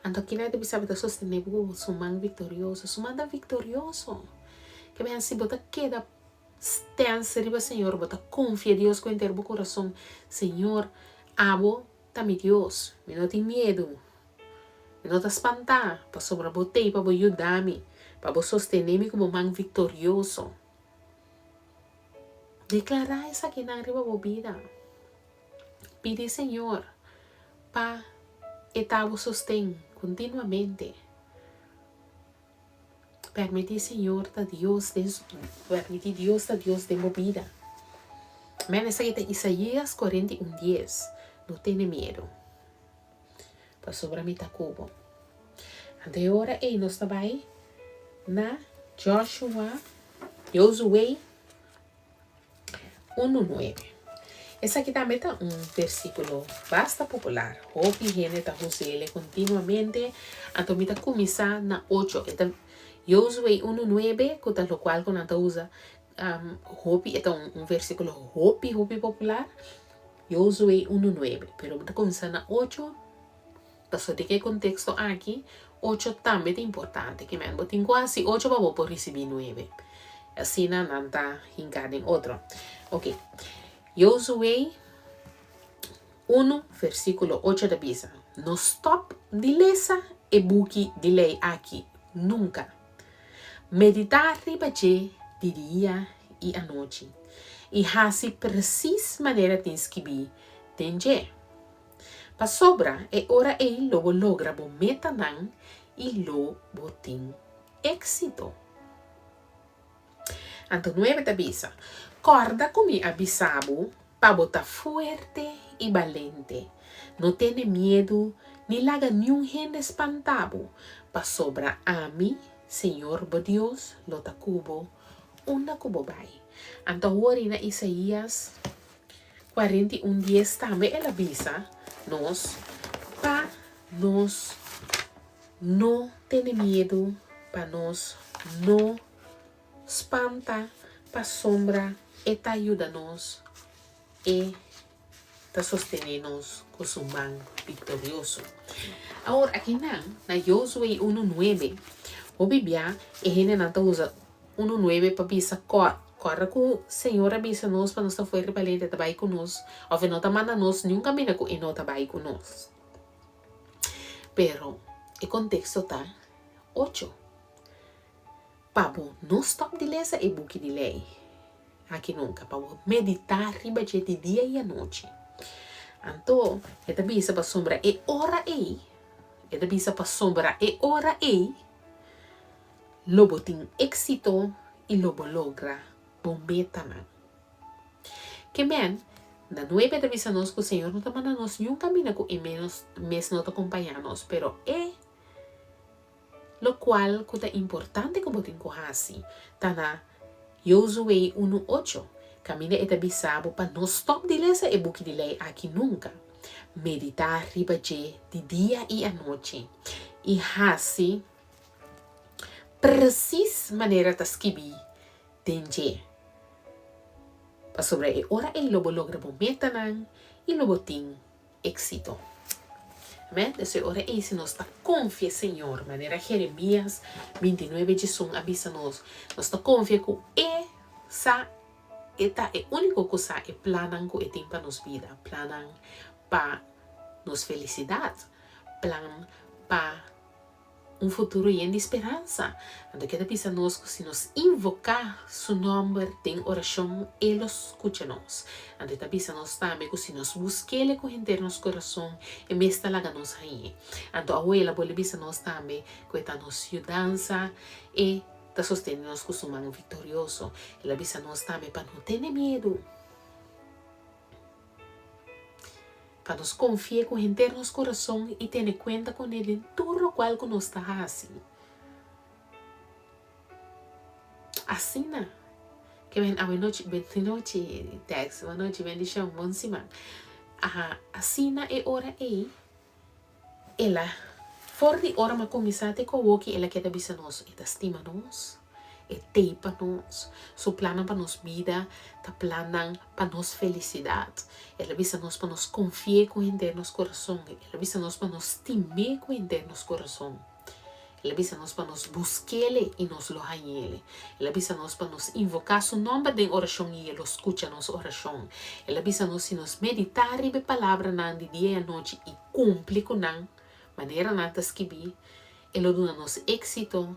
Speaker 1: Anto kina e ta bisa bo ta sostené bo ku su man viktorioso? Su man ta viktorioso! Ke men si bo ta keda stèns riba Señor, bo ta konfia Dios ku henter bo kurason, Señor, abo ta mi Dios, mi no tin miedu, mi no ta spantá, pasobra bo t'ei pa bo yuda mi, pa bo sostené mi ku bo man viktorioso. Deklará esakinan riba bo bida. Pidi Señor pa E ta bo sosten kontinuamente. Permití Señor ta Dios den permití Dios ta Dios den bo bida. Amén. Esaki ta Isaías 41 dies. No tene miedu, pasobra mi ta ku bo. Anto e ora ei nos ta bai na Joshua, Josué unu nuebe. Esaki tambe ta un versíkulo basta popular. Hopi hende ta us'el kontinuamente. Anto mi ta kuminsá na ocho. E ta Josué unu nuebe ku ta lokual ku nan ta usa hopi. E ta un versíkulo hopi hopi popular. Josué unu nuebe. Pero mi ta kuminsá na ocho. Pasobra den e konteksto aki, ocho tambe ta importante. Ke men bo tin ku hasi ocho pa bo por risibí nuebe. Asina nan ta hinká den otro. Oke. Josué unu versíkulo ocho ta bisa, No stòp di lesa e buki di lei aki nunka. Meditá riba dje di dia i anochi, i hasi presis manera tin skibí den dje. Pasobra e ora ei lo bo logra bo metanan i lo bo tin éksito. Anto nuebe ta bisa, Kòrda ku mi a bisa bo pa bo ta fuerte i balente. No tene miedu ni laga niun hende spanta bo, pasobra ami, Señor bo Dios, lo ta ku bo. unda ku bo bai. Anto awor i na Isaías 41 dies tambe el a bisa nos pa nos no tene miedu, pa nos no spanta, pasobra e ta yuda nos, e ta sostené nos ku su man viktorioso. Awor akinan na Josué unu nuebe, hopi bia e hendenan ta usa unu nuebe pa bisa kòrda ku Señor a bisa nos pa nos ta fuerte i balente, e ta bai ku nos, òf e no ta manda nos niun kaminda ku e no ta bai ku nos. Pero e konteksto ta ocho. Pa bo no stòp di lesa e buki di lei aki nunka, pa bo meditá riba dje di dia i anochi. Anto e ta bisa pasobra e ora ei, e ta bisa pasobra e ora ei lo bo tin éksito i lo bo logra bo metanan. Ke men, na nuebe ta bisa nos ku Señor no ta manda nos niun kaminda ku e mes no ta kompañá nos, pero e Lokual ku ta importante ku bo tin ku hasi ta na Josué unu ocho, kaminda e ta bisa bo pa no stòp di lesa e buki di lei aki nunka. Meditá riba dje di dia i anochi, i hasi presis manera ta skibí den dje. Pasobra e ora ei lo bo logra bo metanan i lo bo tin éxito. Amen. Des e ora ei si nos ta konfia Señor, manera Jeremias 29 diesun a bisa nos, nos ta konfia ku E sa, E ta e úniko ku sa e plannan ku E tin pa nos bida, plannan pa nos felisidat, plan pa Un futuro yen di speransa. Anto ke ta bisa nos ku si nos invoká su nòmber den orashon, e lo skucha nos. Anto e ta bisa nos tambe ku si nos busk'el ku henter nos kurason, e mes ta laga nos hañ'é. Anto awe el a bolbe bisa nos tambe ku e ta nos yudansa, e ta sostene nos ku su man viktorioso. El a bisa nos tambe pa no tene miedu. Pa nos konfi'é ku henter nos kurason i tene kuenta kuné den tur lokual ku nos ta hasi. Asina, ke men awenochi, benochi, Tex, bonochi, bendishon, bon siman. Aha, asina e ora ei, El a, for di ora m'a kuminsá te ku awoki el a keda bisa nos, e ta stima nos, e t'ei pa nos, su plannan pa nos bida ta plannan pa nos felisidat. El a bisa nos pa nos konfi'é ku henter nos kurason, el a bisa nos pa nos stim'é ku henter nos kurason. El a bisa nos pa nos busk'Ele i nos lo hañ'Ele. El a bisa nos pa nos invoká Su nòmber den orashon i E lo skucha nos orashon. El a bisa nos si nos meditá riba e palabranan di dia i anochi i kumpli ku nan manera nan ta skibí, E lo duna nos éksito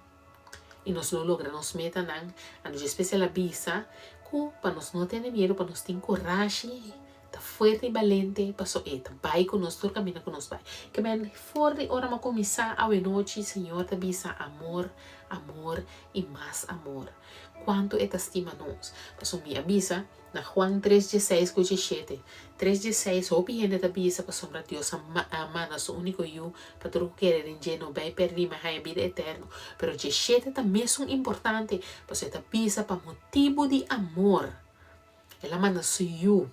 Speaker 1: i nos lo logra nos metanan. Anto despues el a bisa ku pa nos no tene miedu, pa nos tin kurashi. Ta fuerte i balente paso e ta bai ku nos tur kaminda ku nos bai. Ke men for di ora m'a kuminsá awenochi Señor ta bisa amor, amor i mas amor. Kuantu e ta stima nos. Paso mi a bisa na Juan tres dieseis ku diesshete. Tres dieseis hopi hende ta bisa pasobra Dios a a manda su úniko yu pa tur ku kere den dje no bai pèrdí ma haña bida eterno. Pero diesshete ta mesun importante paso e ta bisa pa motibu di amor. El a manda su Yu,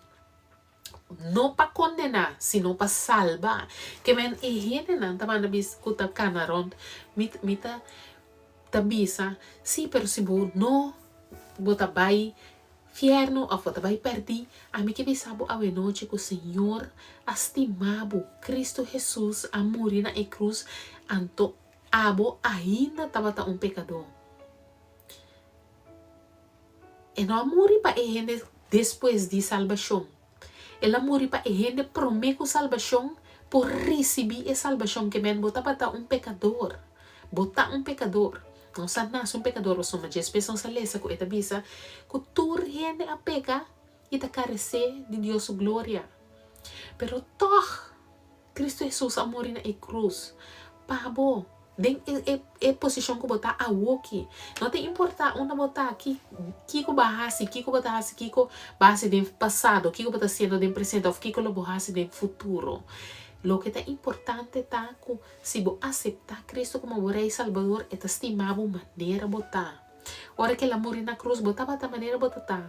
Speaker 1: no pa kondená, sino pa salba. Ke men e hendenan ta manda bisa ku ta kana rònt, mi mi ta ta bisa, sí, pero si bo no bo ta bai fièrnu òf bo ta bai pèrdí, ami ke bisa bo awenochi ku Señor a stima bo, Kristu Hesus a muri na e krus, anto abo ainda tabata un pekadó. E no a muri pa e hende despues di salbashon. El a muri pa e hende promé ku salbashon por risibí e salbashon. Ke men bo tabata un pekador. Bo ta un pekador. Nos a nase un pekador pasobra djespues nos a lesa ku e ta bisa ku tur hende a peka i ta karesé di Dios su gloria. Pero tòg Cristo Hesus a muri na e cruz pa bo den e e posicion cu bo ta awoki. No ta importa unda bo ta, ki kico bo a haci, kico bo ta haci, kico bo a haci den pasado, kico bo ta haciendo den presente of kico lo bo haci den futuro. Loke ta importante ta cu si bo acepta Cristo como bo Rey Salbador, e ta stima bo manera bo ta. Ora ku el a muri na krus, bo tabata manera bo ta ta.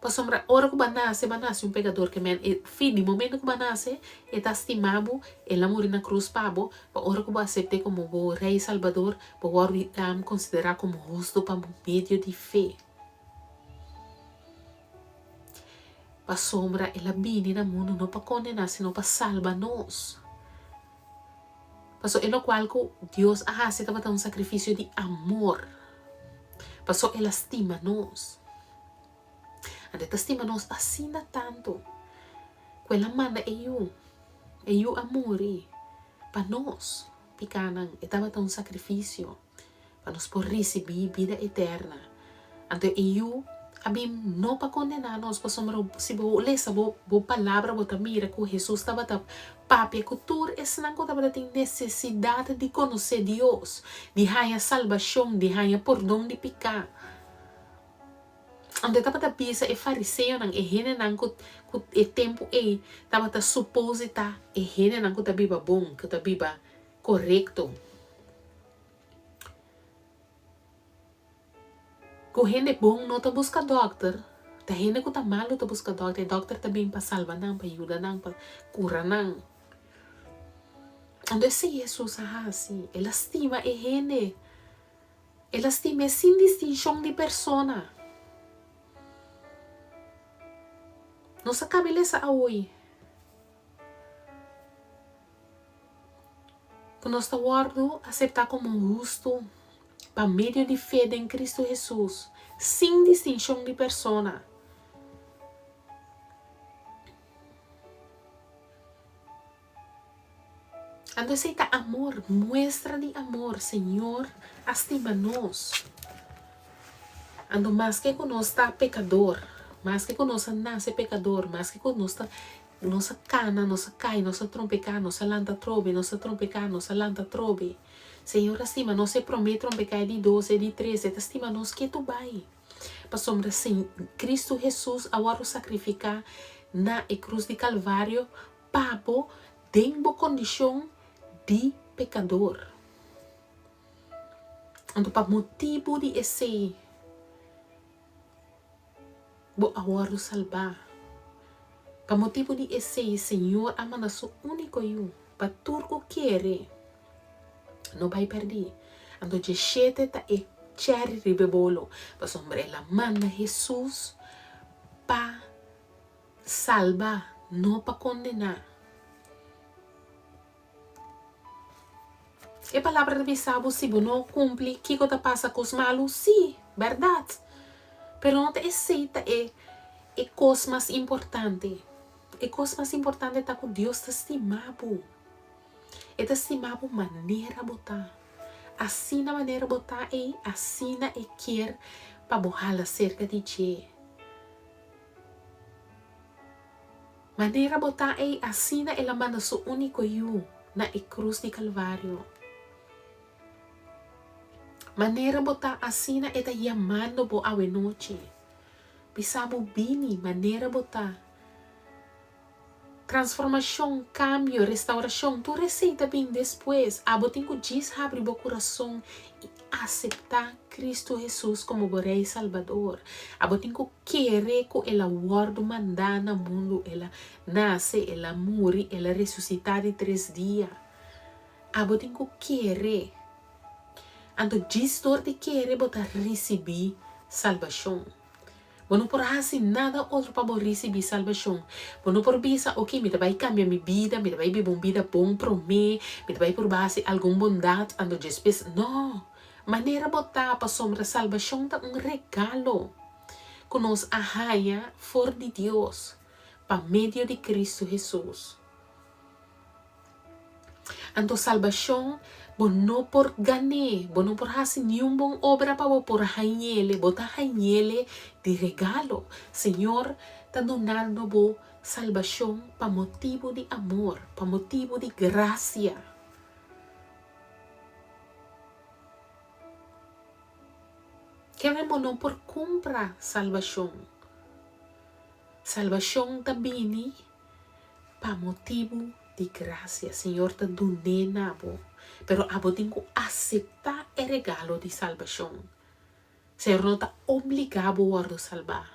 Speaker 1: Pasobra ora ku bo a nase, bo a nase un pekador ke men e fin di momento ku bo a nase, e ta stima bo, el a muri na krus pa bo, pa ora ku bo asept'é komo bo Rei i Salbador, bo wòrdu konsiderá komo hustu pa medio di fe. Pasobra el a bini na mundu no pa kondená, sino pa salba nos. Pasobra e lokual ku Dios a hasi tabata un sakrifisio di amor. Pasobra el a stima nos. Anto e ta stima nos asina tantu ku el a manda e yu. E yu a muri pa nos pikánan. E tabata un sakrifisio pa nos por risibí bida eterna. Anto e yu a bin no pa kondená nos, pasobra si bo lesa bo bo palabra bo ta mira ku Hesus tabata papia ku tur esnan ku tabata tin nesesidat di konosé Dios, di haña salbashon, di haña pordon di piká. Anto e tabata bisa e fariseonan, e hendenan ku ku e tempu ei tabata supose ta e hendenan ku ta biba bon, ku ta biba korekto. Ku hende bon no ta buska dòkter, ta hende ku ta malu ta buska dòkter. E dòkter ta bin pa salba nan, pa yuda nan, pa kura nan. Anto esei Hesus a hasi. El a stima e hende. El a stim'é sin distinshon di persona. Nos a kaba lesa awoy. Ku nos ta wòrdu aseptá komo hustu pa medio di fe den Kristu Hesus, sin distinshon di persona. Anto esei ta amor, muestra di amor. Señor a stima nos. Anto maske ku nos ta pekador, maske ku nos a nase pekador, maske ku nos ta Nos a kana, nos a kai, nos a trompeká, nos a lanta atrobe, nos a trompeká, nos a lanta atrobe. Señor a stima nos e promé trompeká, e di dos, e di tres, e ta stima nos ketu bai. Pasobra Cristo Hesus a wòrdu sakrifiká na e krus di Kalvario pa bo den bo kondishon di pekador. Anto pa motibu di esei, Bo a wòrdu salbá. Pa motibu di esei Señor a manda su úniko Yu, pa tur ku kere no bai pèrdí. Anto dje shete ta e chèri riba e bolo, pasobra el a manda Hesus pa salba, no pa kondená. E palabra ta bisa bo si bo no kumpli kiko ta pasa kos malu? Sí, bèrdat. Pero no ta esei ta e e kos mas importante. E kos mas importante ta ku Dios ta stima bo. E ta stima bo manera bo ta. Asina manera bo ta ei, asina e kier pa bo hala serka di dje. Manera bo ta ei, asina El a manda Su úniko Yu na e krus di Kalvario. Manera bo ta, asina E ta yamando bo awenochi. Bisa bo bini manera bo ta. Transformashon, kambio, restaurashon, tur esei ta bin despues. Abo tin ku djis habri bo kurason i aseptá Kristu Hesus komo bo Rei Salbador. Abo tin ku Kere ku el a wòrdu mandá na mundu, el a nase, el a muri, el a resusitá di tres dia. Abo tin ku kere. Anto djis dor di kere bo ta risibí salbashon. Bo no por hasi nada otro pa bo risibí salbashon. Bo no por bisa, Oke, mi ta bai kambia mi bida, mi ta bai biba un bida bon promé, mi ta bai purba hasi algun bondat, anto djespes. No! Manera bo ta, pasobra salbashon ta un regalo ku nos a haña for di Dios pa medio di Kristu Hesus. Anto salbashon bo no por gan'é, bo no por hasi niun bon obra pa bo por hañ'ele, bo ta hañ'ele di regalo. Señor ta dunando bo salbashon pa motibu di amor, pa motibu di grasia. Kende bo no por kumpra salbashon. Salbashon ta bini pa motibu di grasia. Señor ta dun'é na bo, pero abo tin ku aseptá e regalo di salbashon. Señor no ta obligá bo wòrdu salbá.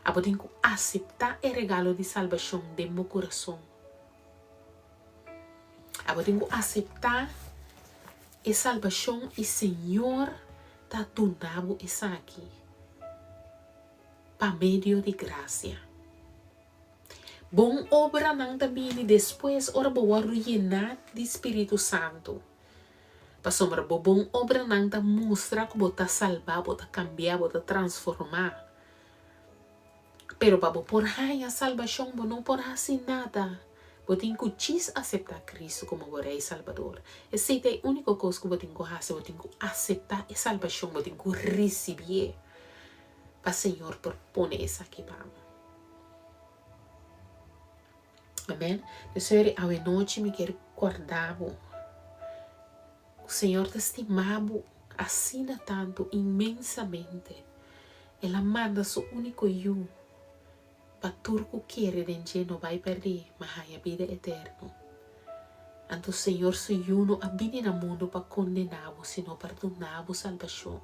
Speaker 1: Abo tin ku aseptá e regalo di salbashon den bo kurason. Abo tin ku aseptá e salbashon i Señor ta duna bo esaki pa medio di grasia. Bon obranan ta bini despues ora bo wòrdu yená di Spiritu Santu. Pasobra bo bon obranan ta mustra ku bo ta salbá, bo ta kambiá, bo ta transformá. Pero pa bo por haña salbashon bo no por hasi nada. Bo tin ku djis aseptá Kristu komo bo Rei Salbador. Esei ta e úniko kos ku bo tin ku hasi, bo tin ku aseptá e salbashon, bo tin ku risibié pa Señor por pone esaki pa bo. Amen. P'esei awe nochi mi kier korda bo ku Señor ta stima bo asina tantu, inmensamente. El a manda su úniko Yu pa tur ku kere den dje no bai pèrdí, ma haña bida eterno. Anto Señor su Yu no a bini na mundu pa kondená bo, sino pa duna bo salbashon.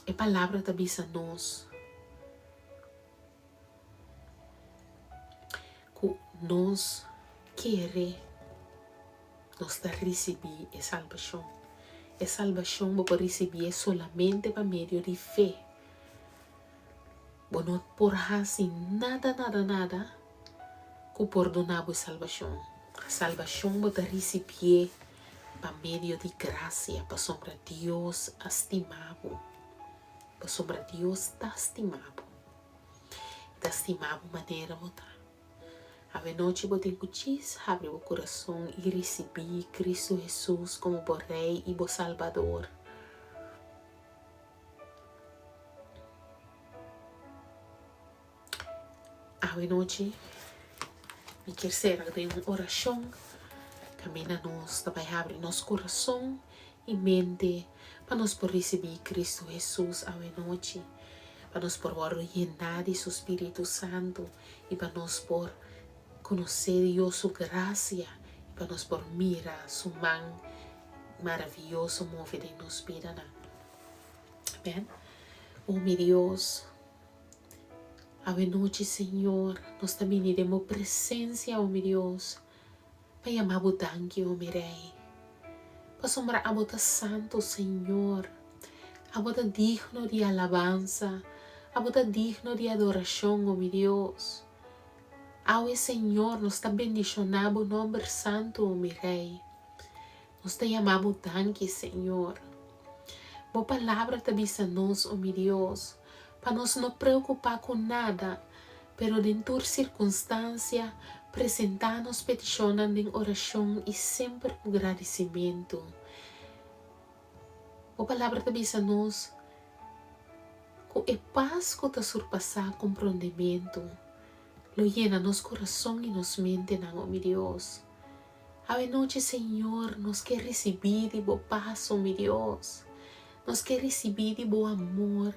Speaker 1: E Palabra ta bisa nos. Ku nos kere, nos ta risibí e salbashon. E salbashon bo por risibié solamente pa medio di fe. Bo no por hasi nada, nada, nada ku por duna bo e salbashon. Salbashon bo ta risibié pa medio di grasia, pasobra Dios a stima bo. Pasobra Dios ta stima bo. E ta stima bo manera bo ta. Awenochi bo tin ku djis habri bo kurason i risibí Kristu Hesus komo bo Rei i bo Salbador. Awenochi mi kier sera den un orashon kaminda nos ta bai habri nos kurason i mente pa nos por risibí Kristu Hesus awenochi, pa nos por wòrdu yená di Su Spiritu Santu i pa nos por konosé Dios su grasia i pa nos por mira Su man maravioso move den nos bidanan. Amèn. O mi Dios, awenochi Señor, nos ta bini den bo presensia, o mi Dios, Pa yama bo danki, o mi Rei. Pasobra abo ta santu, Señor. Abo ta digno di alabansa, abo ta digno di adorashon, o mi Dios. Awe, Señor, nos ta bendishoná bo nòmber santu, o mi Rei. Nos ta yama bo danki, Señor. Bo Palabra ta bisa nos, o mi Dios, pa nos no preokupá ku nada, pero den tur sirkunstansia presentá nos petishonnan den orashon i semper ku gradisimentu. Bo Palabra ta bisa nos ku e pas ku ta surpasá komprondementu lo yena nos kurason i nos mentenan, o mi Dios. Awe nochi, Señor, nos ke risibí di Bo pas, o mi Dios. Nos ke risibí di Bo amor.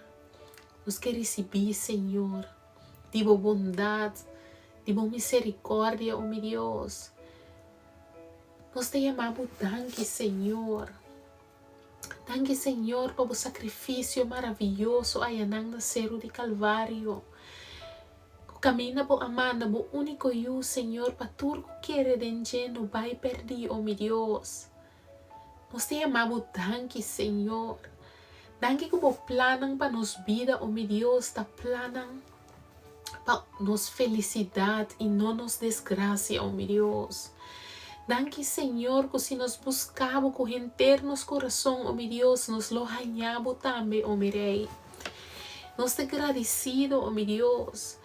Speaker 1: Nos ke risibí, Señor, di Bo bondat, di Bo miserikòrdia, o mi Dios. Nos ta yama Bo danki, Señor. Danki, Señor, pa Bo sakrifisio maravioso ayanan na Seru di Kalvario. Ku kaminda Bo a manda Bo úniko Yu, Señor, pa tur ku kere den dje no bai pèrdí, o mi Dios. Nos ta yama Bo danki, Señor. Danki ku Bo plannan pa nos bida, o mi Dios, ta plannan pa nos felisidat i no nos desgrasia, o mi Dios. Danki, Señor, ku si nos buska Bo ku henter nos kurason, o mi Dios, nos lo haña Bo tambe, o mi Rei. Nos ta gradisido, o mi Dios.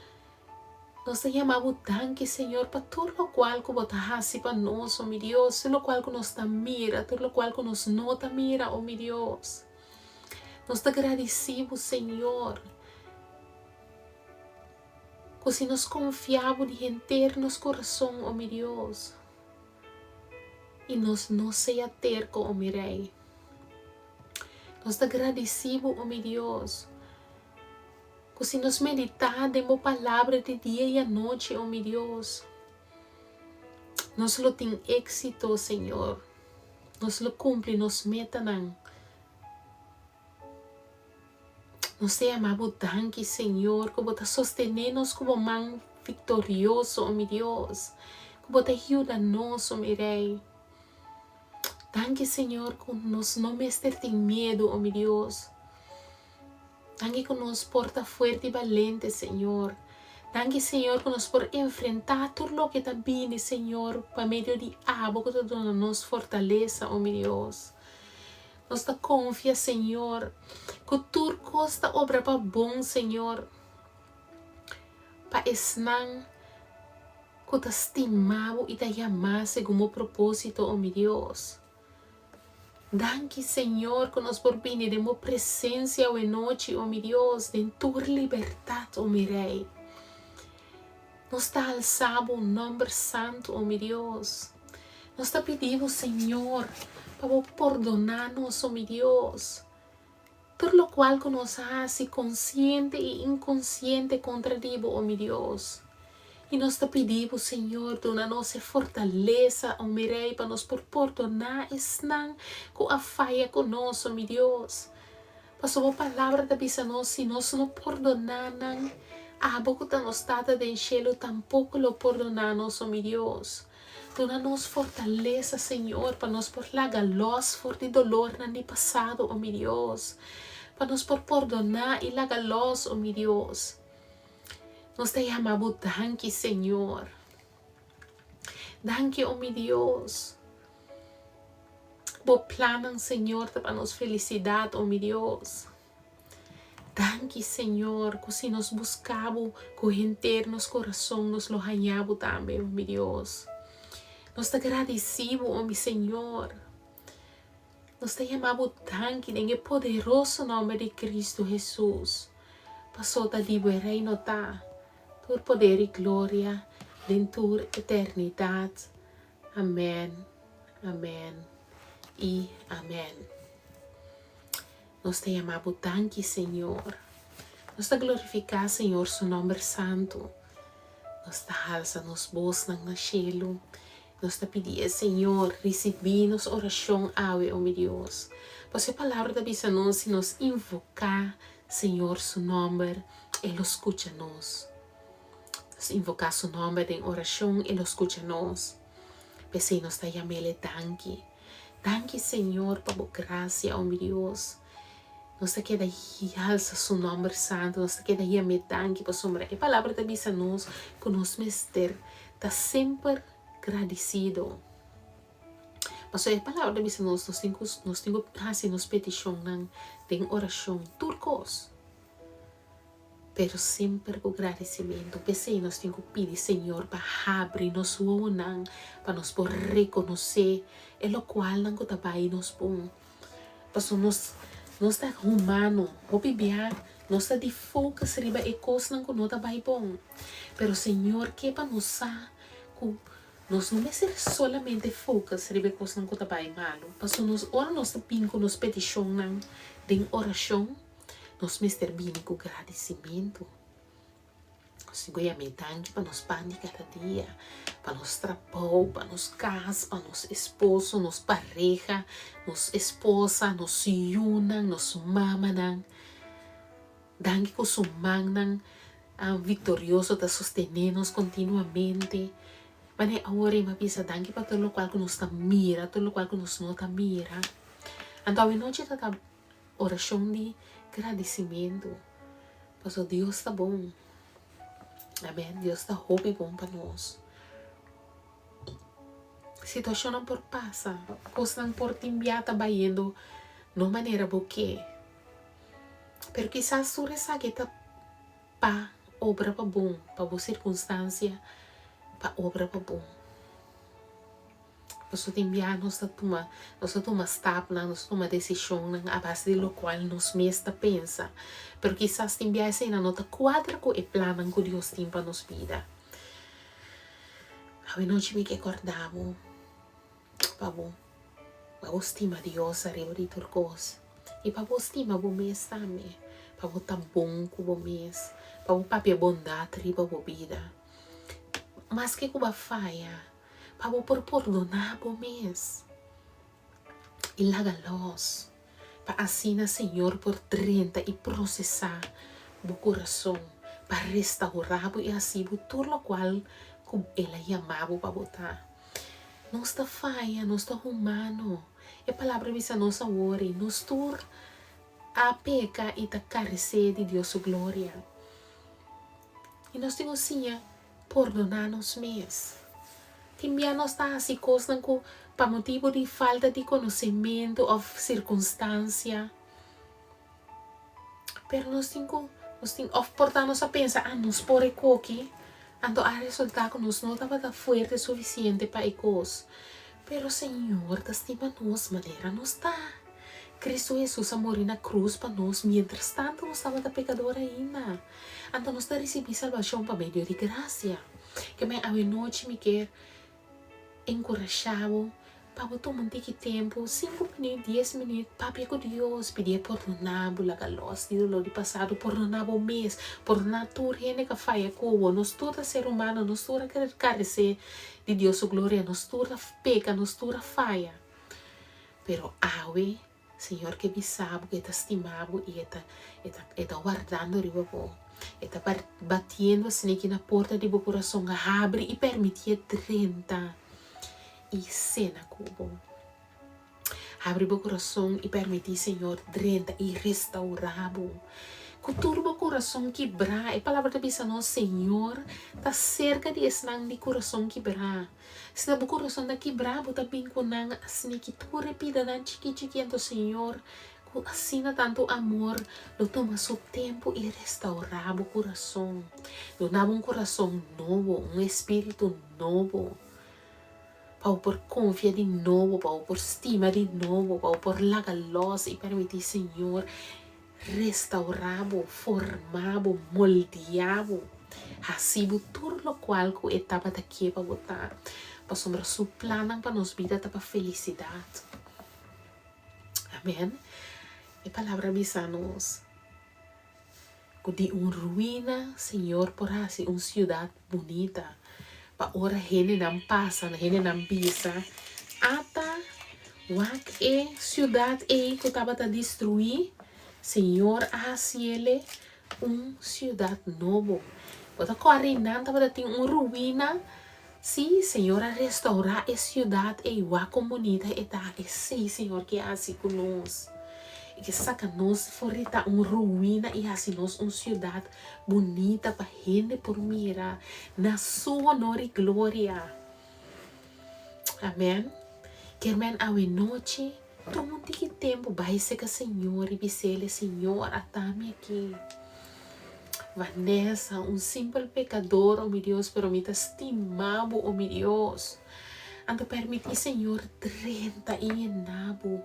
Speaker 1: Nos ta yama bo danki, Señor, pa tur lokual ku bo ta hasi pa nos, o mi Dios, tur lokual ku nos ta mira, tur lokual ku nos no ta mira, o mi Dios. Nos ta gradisí bo, Señor, ku si nos konfia bo di henter nos kurason, o mi Dios, i nos no sea terko, o mi Rei. Nos ta gradisí bo, o mi Dios, ku si nos meditá den bo Palabra di dia i anochi, o mi Dios, nos lo tin éksito, Señor. Nos lo kumpli nos metanan. Nos ta yama bo danki, Señor, ku bo ta sostené nos ku bo man viktorioso, o mi Dios, ku bo ta yuda nos, o mi Rei. Danki, Señor, ku nos no mester tin miedu, o mi Dios. Danki ku nos por ta fuerte i balente, Señor. Danki, Señor, ku nos por enfrentá tur loke ta bini, Señor, pa medio di abo ku ta duna nos fortalesa, o mi Dios. Nos ta konfia, Señor, ku tur kos ta obra pa bon, Señor, pa esnan ku ta stima bo i ta yamá segun bo propósito, o mi Dios. Danki, Señor, ku nos por bini den bo presensia awenochi, o mi Dios, den tur libertat, o mi Rei. Nos ta alsa bo nòmber santu, o mi Dios. Nos ta pidi bo, Señor, pa bo pordoná nos, o mi Dios, tur lokual ku nos a hasi konsiente i inkonsiente kontra di bo, o mi Dios. I nos ta pidi bo, Señor, duna nos e fortalesa, o mi Rei, pa nos por pordoná esnan ku a faya ku nos, o mi Dios. Pasobra bo palabra ta bisa nos, si nos no pordoná nan, abo ku ta nos Tata den shelu tampoko lo pordoná nos, o mi Dios. Duna nos fortalesa, Señor, pa nos por laga lòs for di dolornan di pasado, o mi Dios. Pa nos por pordoná i laga lòs, o mi Dios. Nos ta yama bo danki, Señor. Danki, o mi Dios. Bo plannan, Señor, ta pa nos felisidat, o mi Dios. Danki, Señor, ku si nos buska bo ku henter nos kurason, nos lo haña bo tambe, o mi Dios. Nos ta gradisí bo, o mi Señor. Nos ta yama bo danki den e poderoso nòmber di Kristu Hesus. Pasó ta di bo e reino ta, tur poder i gloria den tur eternidat. Amèn, amèn i amèn. Nos ta yama bo danki, Señor. Nos ta glorifiká Señor su nòmber santu. Nos ta halsa nos bosnan na shelu. Nos ta pidi e Señor risibí nos orashon awe, o mi Dios. Pasobra e Palabra ta bisa nos si nos invoká Señor su nòmber, e lo skucha nos. Nos invoká su nòmber den orashon, e lo skucha nos. P'esei nos ta yam'el e danki. Danki, Señor, pa bo grasia, o mi Dios. Nos ta keda halsa su nòmber santu, nos ta keda yam'é danki pasobra e Palabra ta bisa nos ku nos mester ta semper gradisido. Pasobra e Palabra ta bisa nos, nos tin ku nos tin ku hasi nos petishonnan den orashon tur kos. Pero semper ku gradisimentu. P'esei nos tin ku pidi Señor pa habri nos wowonan pa nos por rekonosé e lokualnan ku ta bai nos bon. Pasobra nos nos ta humano, hopi bia nos ta di focus riba e kosnan ku no ta bai bon. Pero Señor ke pa nos sa ku nos no mester solamente focus riba e kosnan ku ta bai malu. Pasobra nos ora nos ta bin ku nos petishonnan den orashon, Nos mester bini ku gradisimentu. Nos tin ku yam'é danki pa nos pan di kada dia, pa nos trabou, pa nos kas, pa nos esposo, nos pareha, nos esposa, nos yunan, nos mamanan. Danki ku su mannan viktorioso ta sostené nos kontinuamente. Manera awor e mi a bisa danki pa tur lokual ku nos ta mira, tur lokual ku nos no ta mira. Anto awenochi ta ta. Orashon di gradisimentu, pasobra Dios ta bon. Amen. Dios ta hopi bon pa nos. Situashonnan por pasa, kosnan por tin bia ta bayendo no manera bo ke. Pero kisas tur esaki ta pa obra pa bon, pa bo sirkunstansia, pa obra pa bon. Pasobra tin bia nos ta tuma, nos ta tuma stapnan, nos ta tuma desishonnan a base di lokual nos mes ta pensa. Pero kisas tin bia eseinan no ta kuadra ku e plannan ku Dios tin pa nos bida. Awenochi mi ke kòrda bo pa bo pa bo stima Dios ariba di tur kos i pa bo stima bo mes tambe, pa bo ta bon ku bo mes, pa bo papia bondat riba bo bida. Maske ku bo a faya. Pa bo por pordoná bo mes. I laga los, pa asina Señor por drenta i prosesá bo kurason, pa restaurá bo i hasi bo tur lokual ku El a yama bo pa bo ta. Nos ta faya, nos ta humano. E Palabra bisa nos awor i nos tur a peka i ta karesé di Dios su gloria. I nos tin ku siña Pordoná nos mes. Tin bia nos ta hasi kosnan ku pa motibu di falta di konosementu òf sirkunstansia. Pero nos tin ku, nos tin, òf por ta nos a pensa, ah, nos por e koki, anto a resultá ku nos no tabata fuerte sufisiente pa e kos. Pero Señor ta stima nos manera nos ta. Cristo Hesus a muri na krus pa nos mientras tantu nos tabata pekador ainda. Anto nos ta risibí salbashon pa medio di grasia. Ke men awenochi mi kier enkurashá bo pa bo tuma un tiki tempu, sinku minüt, dies minüt, papia ku Dios, pidié pordoná bo, laga lòs di doló di pasado, pordoná bo mes, pordoná tur hende ku a faya ku bo. Nos tur ta ser humano, nos tur a karesé di Dios su gloria, nos tur a peka, nos tur a faya. Pero awe Señor ke bisa bo ku e ta stima bo i e ta e ta e ta wardando riba bo. E ta batiendo asin'aki na porta di bo kurason, habri i permitié drenta i sena ku bo. Habri bo kurason i permití Señor drenta i restaurá bo. Ku tur bo kurason kibrá, e palabra ta bisa nos, Señor ta serka di esnan di kurason kibrá. Si na bo kurason ta kibrá, bo ta bin ku nan asina ki tur e pidanan chikí chikí, anto Señor ku asina tantu amor lo tuma su tempu i restaurá bo kurason. Duna bo un kurason nobo, un espíritu nobo, pa bo por konfia di nobo, pa bo por stima di nobo, pa bo por laga lòs i permití Señor Restaurá bo, formá bo, moldeá bo, hasi bo tur lokual ku e tabata ke pa bo ta, pasobra su plannan pa nos bida ta pa felisidat. Amèn. E palabra bisa nos ku di un ruina Señor por hasi un siudat bunita, pa ora hendenan pasa, hendenan bisa, Ata, wak e siudat ei ku tabata destruí, Señor a hasiele un siudat nobo. Bo ta kòrda einan tabata tin un ruina? Sí, Señor a restourá e siudat ei, wak kon bunita e ta. Esei Señor ke hasi ku nos. E ke saka nos for di ta un ruina i hasi nos un siudat bunita pa hende por mira na su honor i gloria. Amen. Kermen awe nochi tuma un tiki tempu bai seka Señor i bisele, Señor, ata mi aki. Vanessa, un simpel pecador, o mi Dios, pero mi ta stima bo, o mi Dios. Anto permiti Señor drenta i yena bo.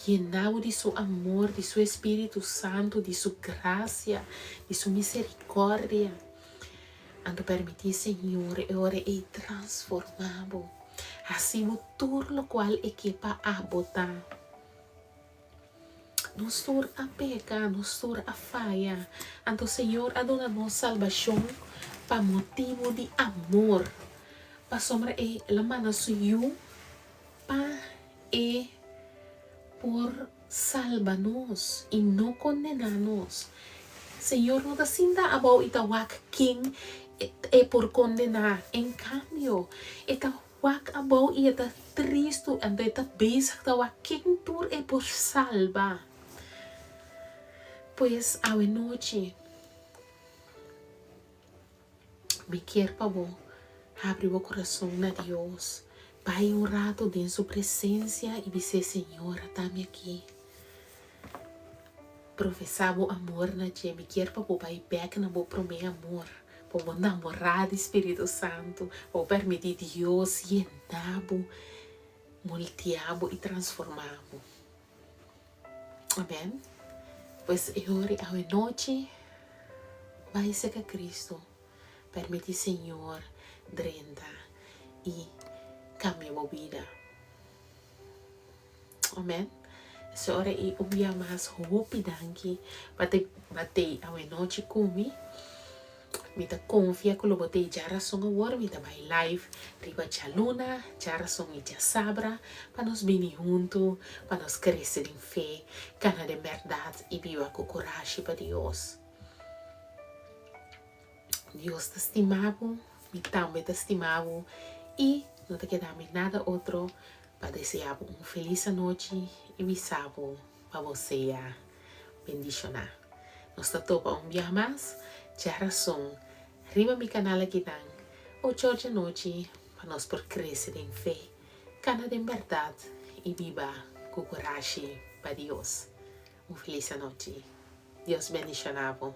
Speaker 1: Yena bo di su amor, di su Espíritu Santu, di su gracia, di su misericordia. Anto permití Señor e ora ei transformá bo, hasi bo tur lokual e ke pa abo ta. Nos tur a peka, nos tur a faya, anto Señor a duna nos salbashon pa motibu di amor, pasobra e la manda su Yu pa e por salba nos i no kondená nos. Señor no ta sinta abou i ta wak ken e por kondená. En kambio, e ta wak abou i e ta tristu, anto e ta bezig ta wak ken tur e por salba. Pues awenochi. Mi kier pa bo habri bo kurason na Dios. Bai un rato den su presensia i bis'é, Señor, ata mi aki. Profesá bo amor na dje. Mi kier pa bo bai bèk na bo promé amor, pa bo namorá di Spiritu Santu, pa bo permití Dios yena bo, moldeá bo i transformá bo. Amen. Pues e ora awe nochi bai serka Cristo. Permiti Señor drenta y cambia bo bida. Amen. Ese ora y un bia mas hopi danki pa te batey awe nochi cu mi. Mi ta konfia ku lo bo ta e djarason awor. Mi ta bai live riba djaluna, djarason i djasabra pa nos bini huntu, pa nos krese den fe, kana den bèrdat i biba ku kurashi pa Dios. Dios ta stima bo, mi tambe ta stima bo i no ta keda mi nada otro pa desea bo un felis anochi i bisa bo pa bo sea bendishoná. Nos ta topa un biaha mas djarason riba mi kanal akinan ocho or djanochi pa nos por krese den fe, kana den bèrdat i biba ku kurashi pa Dios. Un felis anochi. Dios bendishoná bo.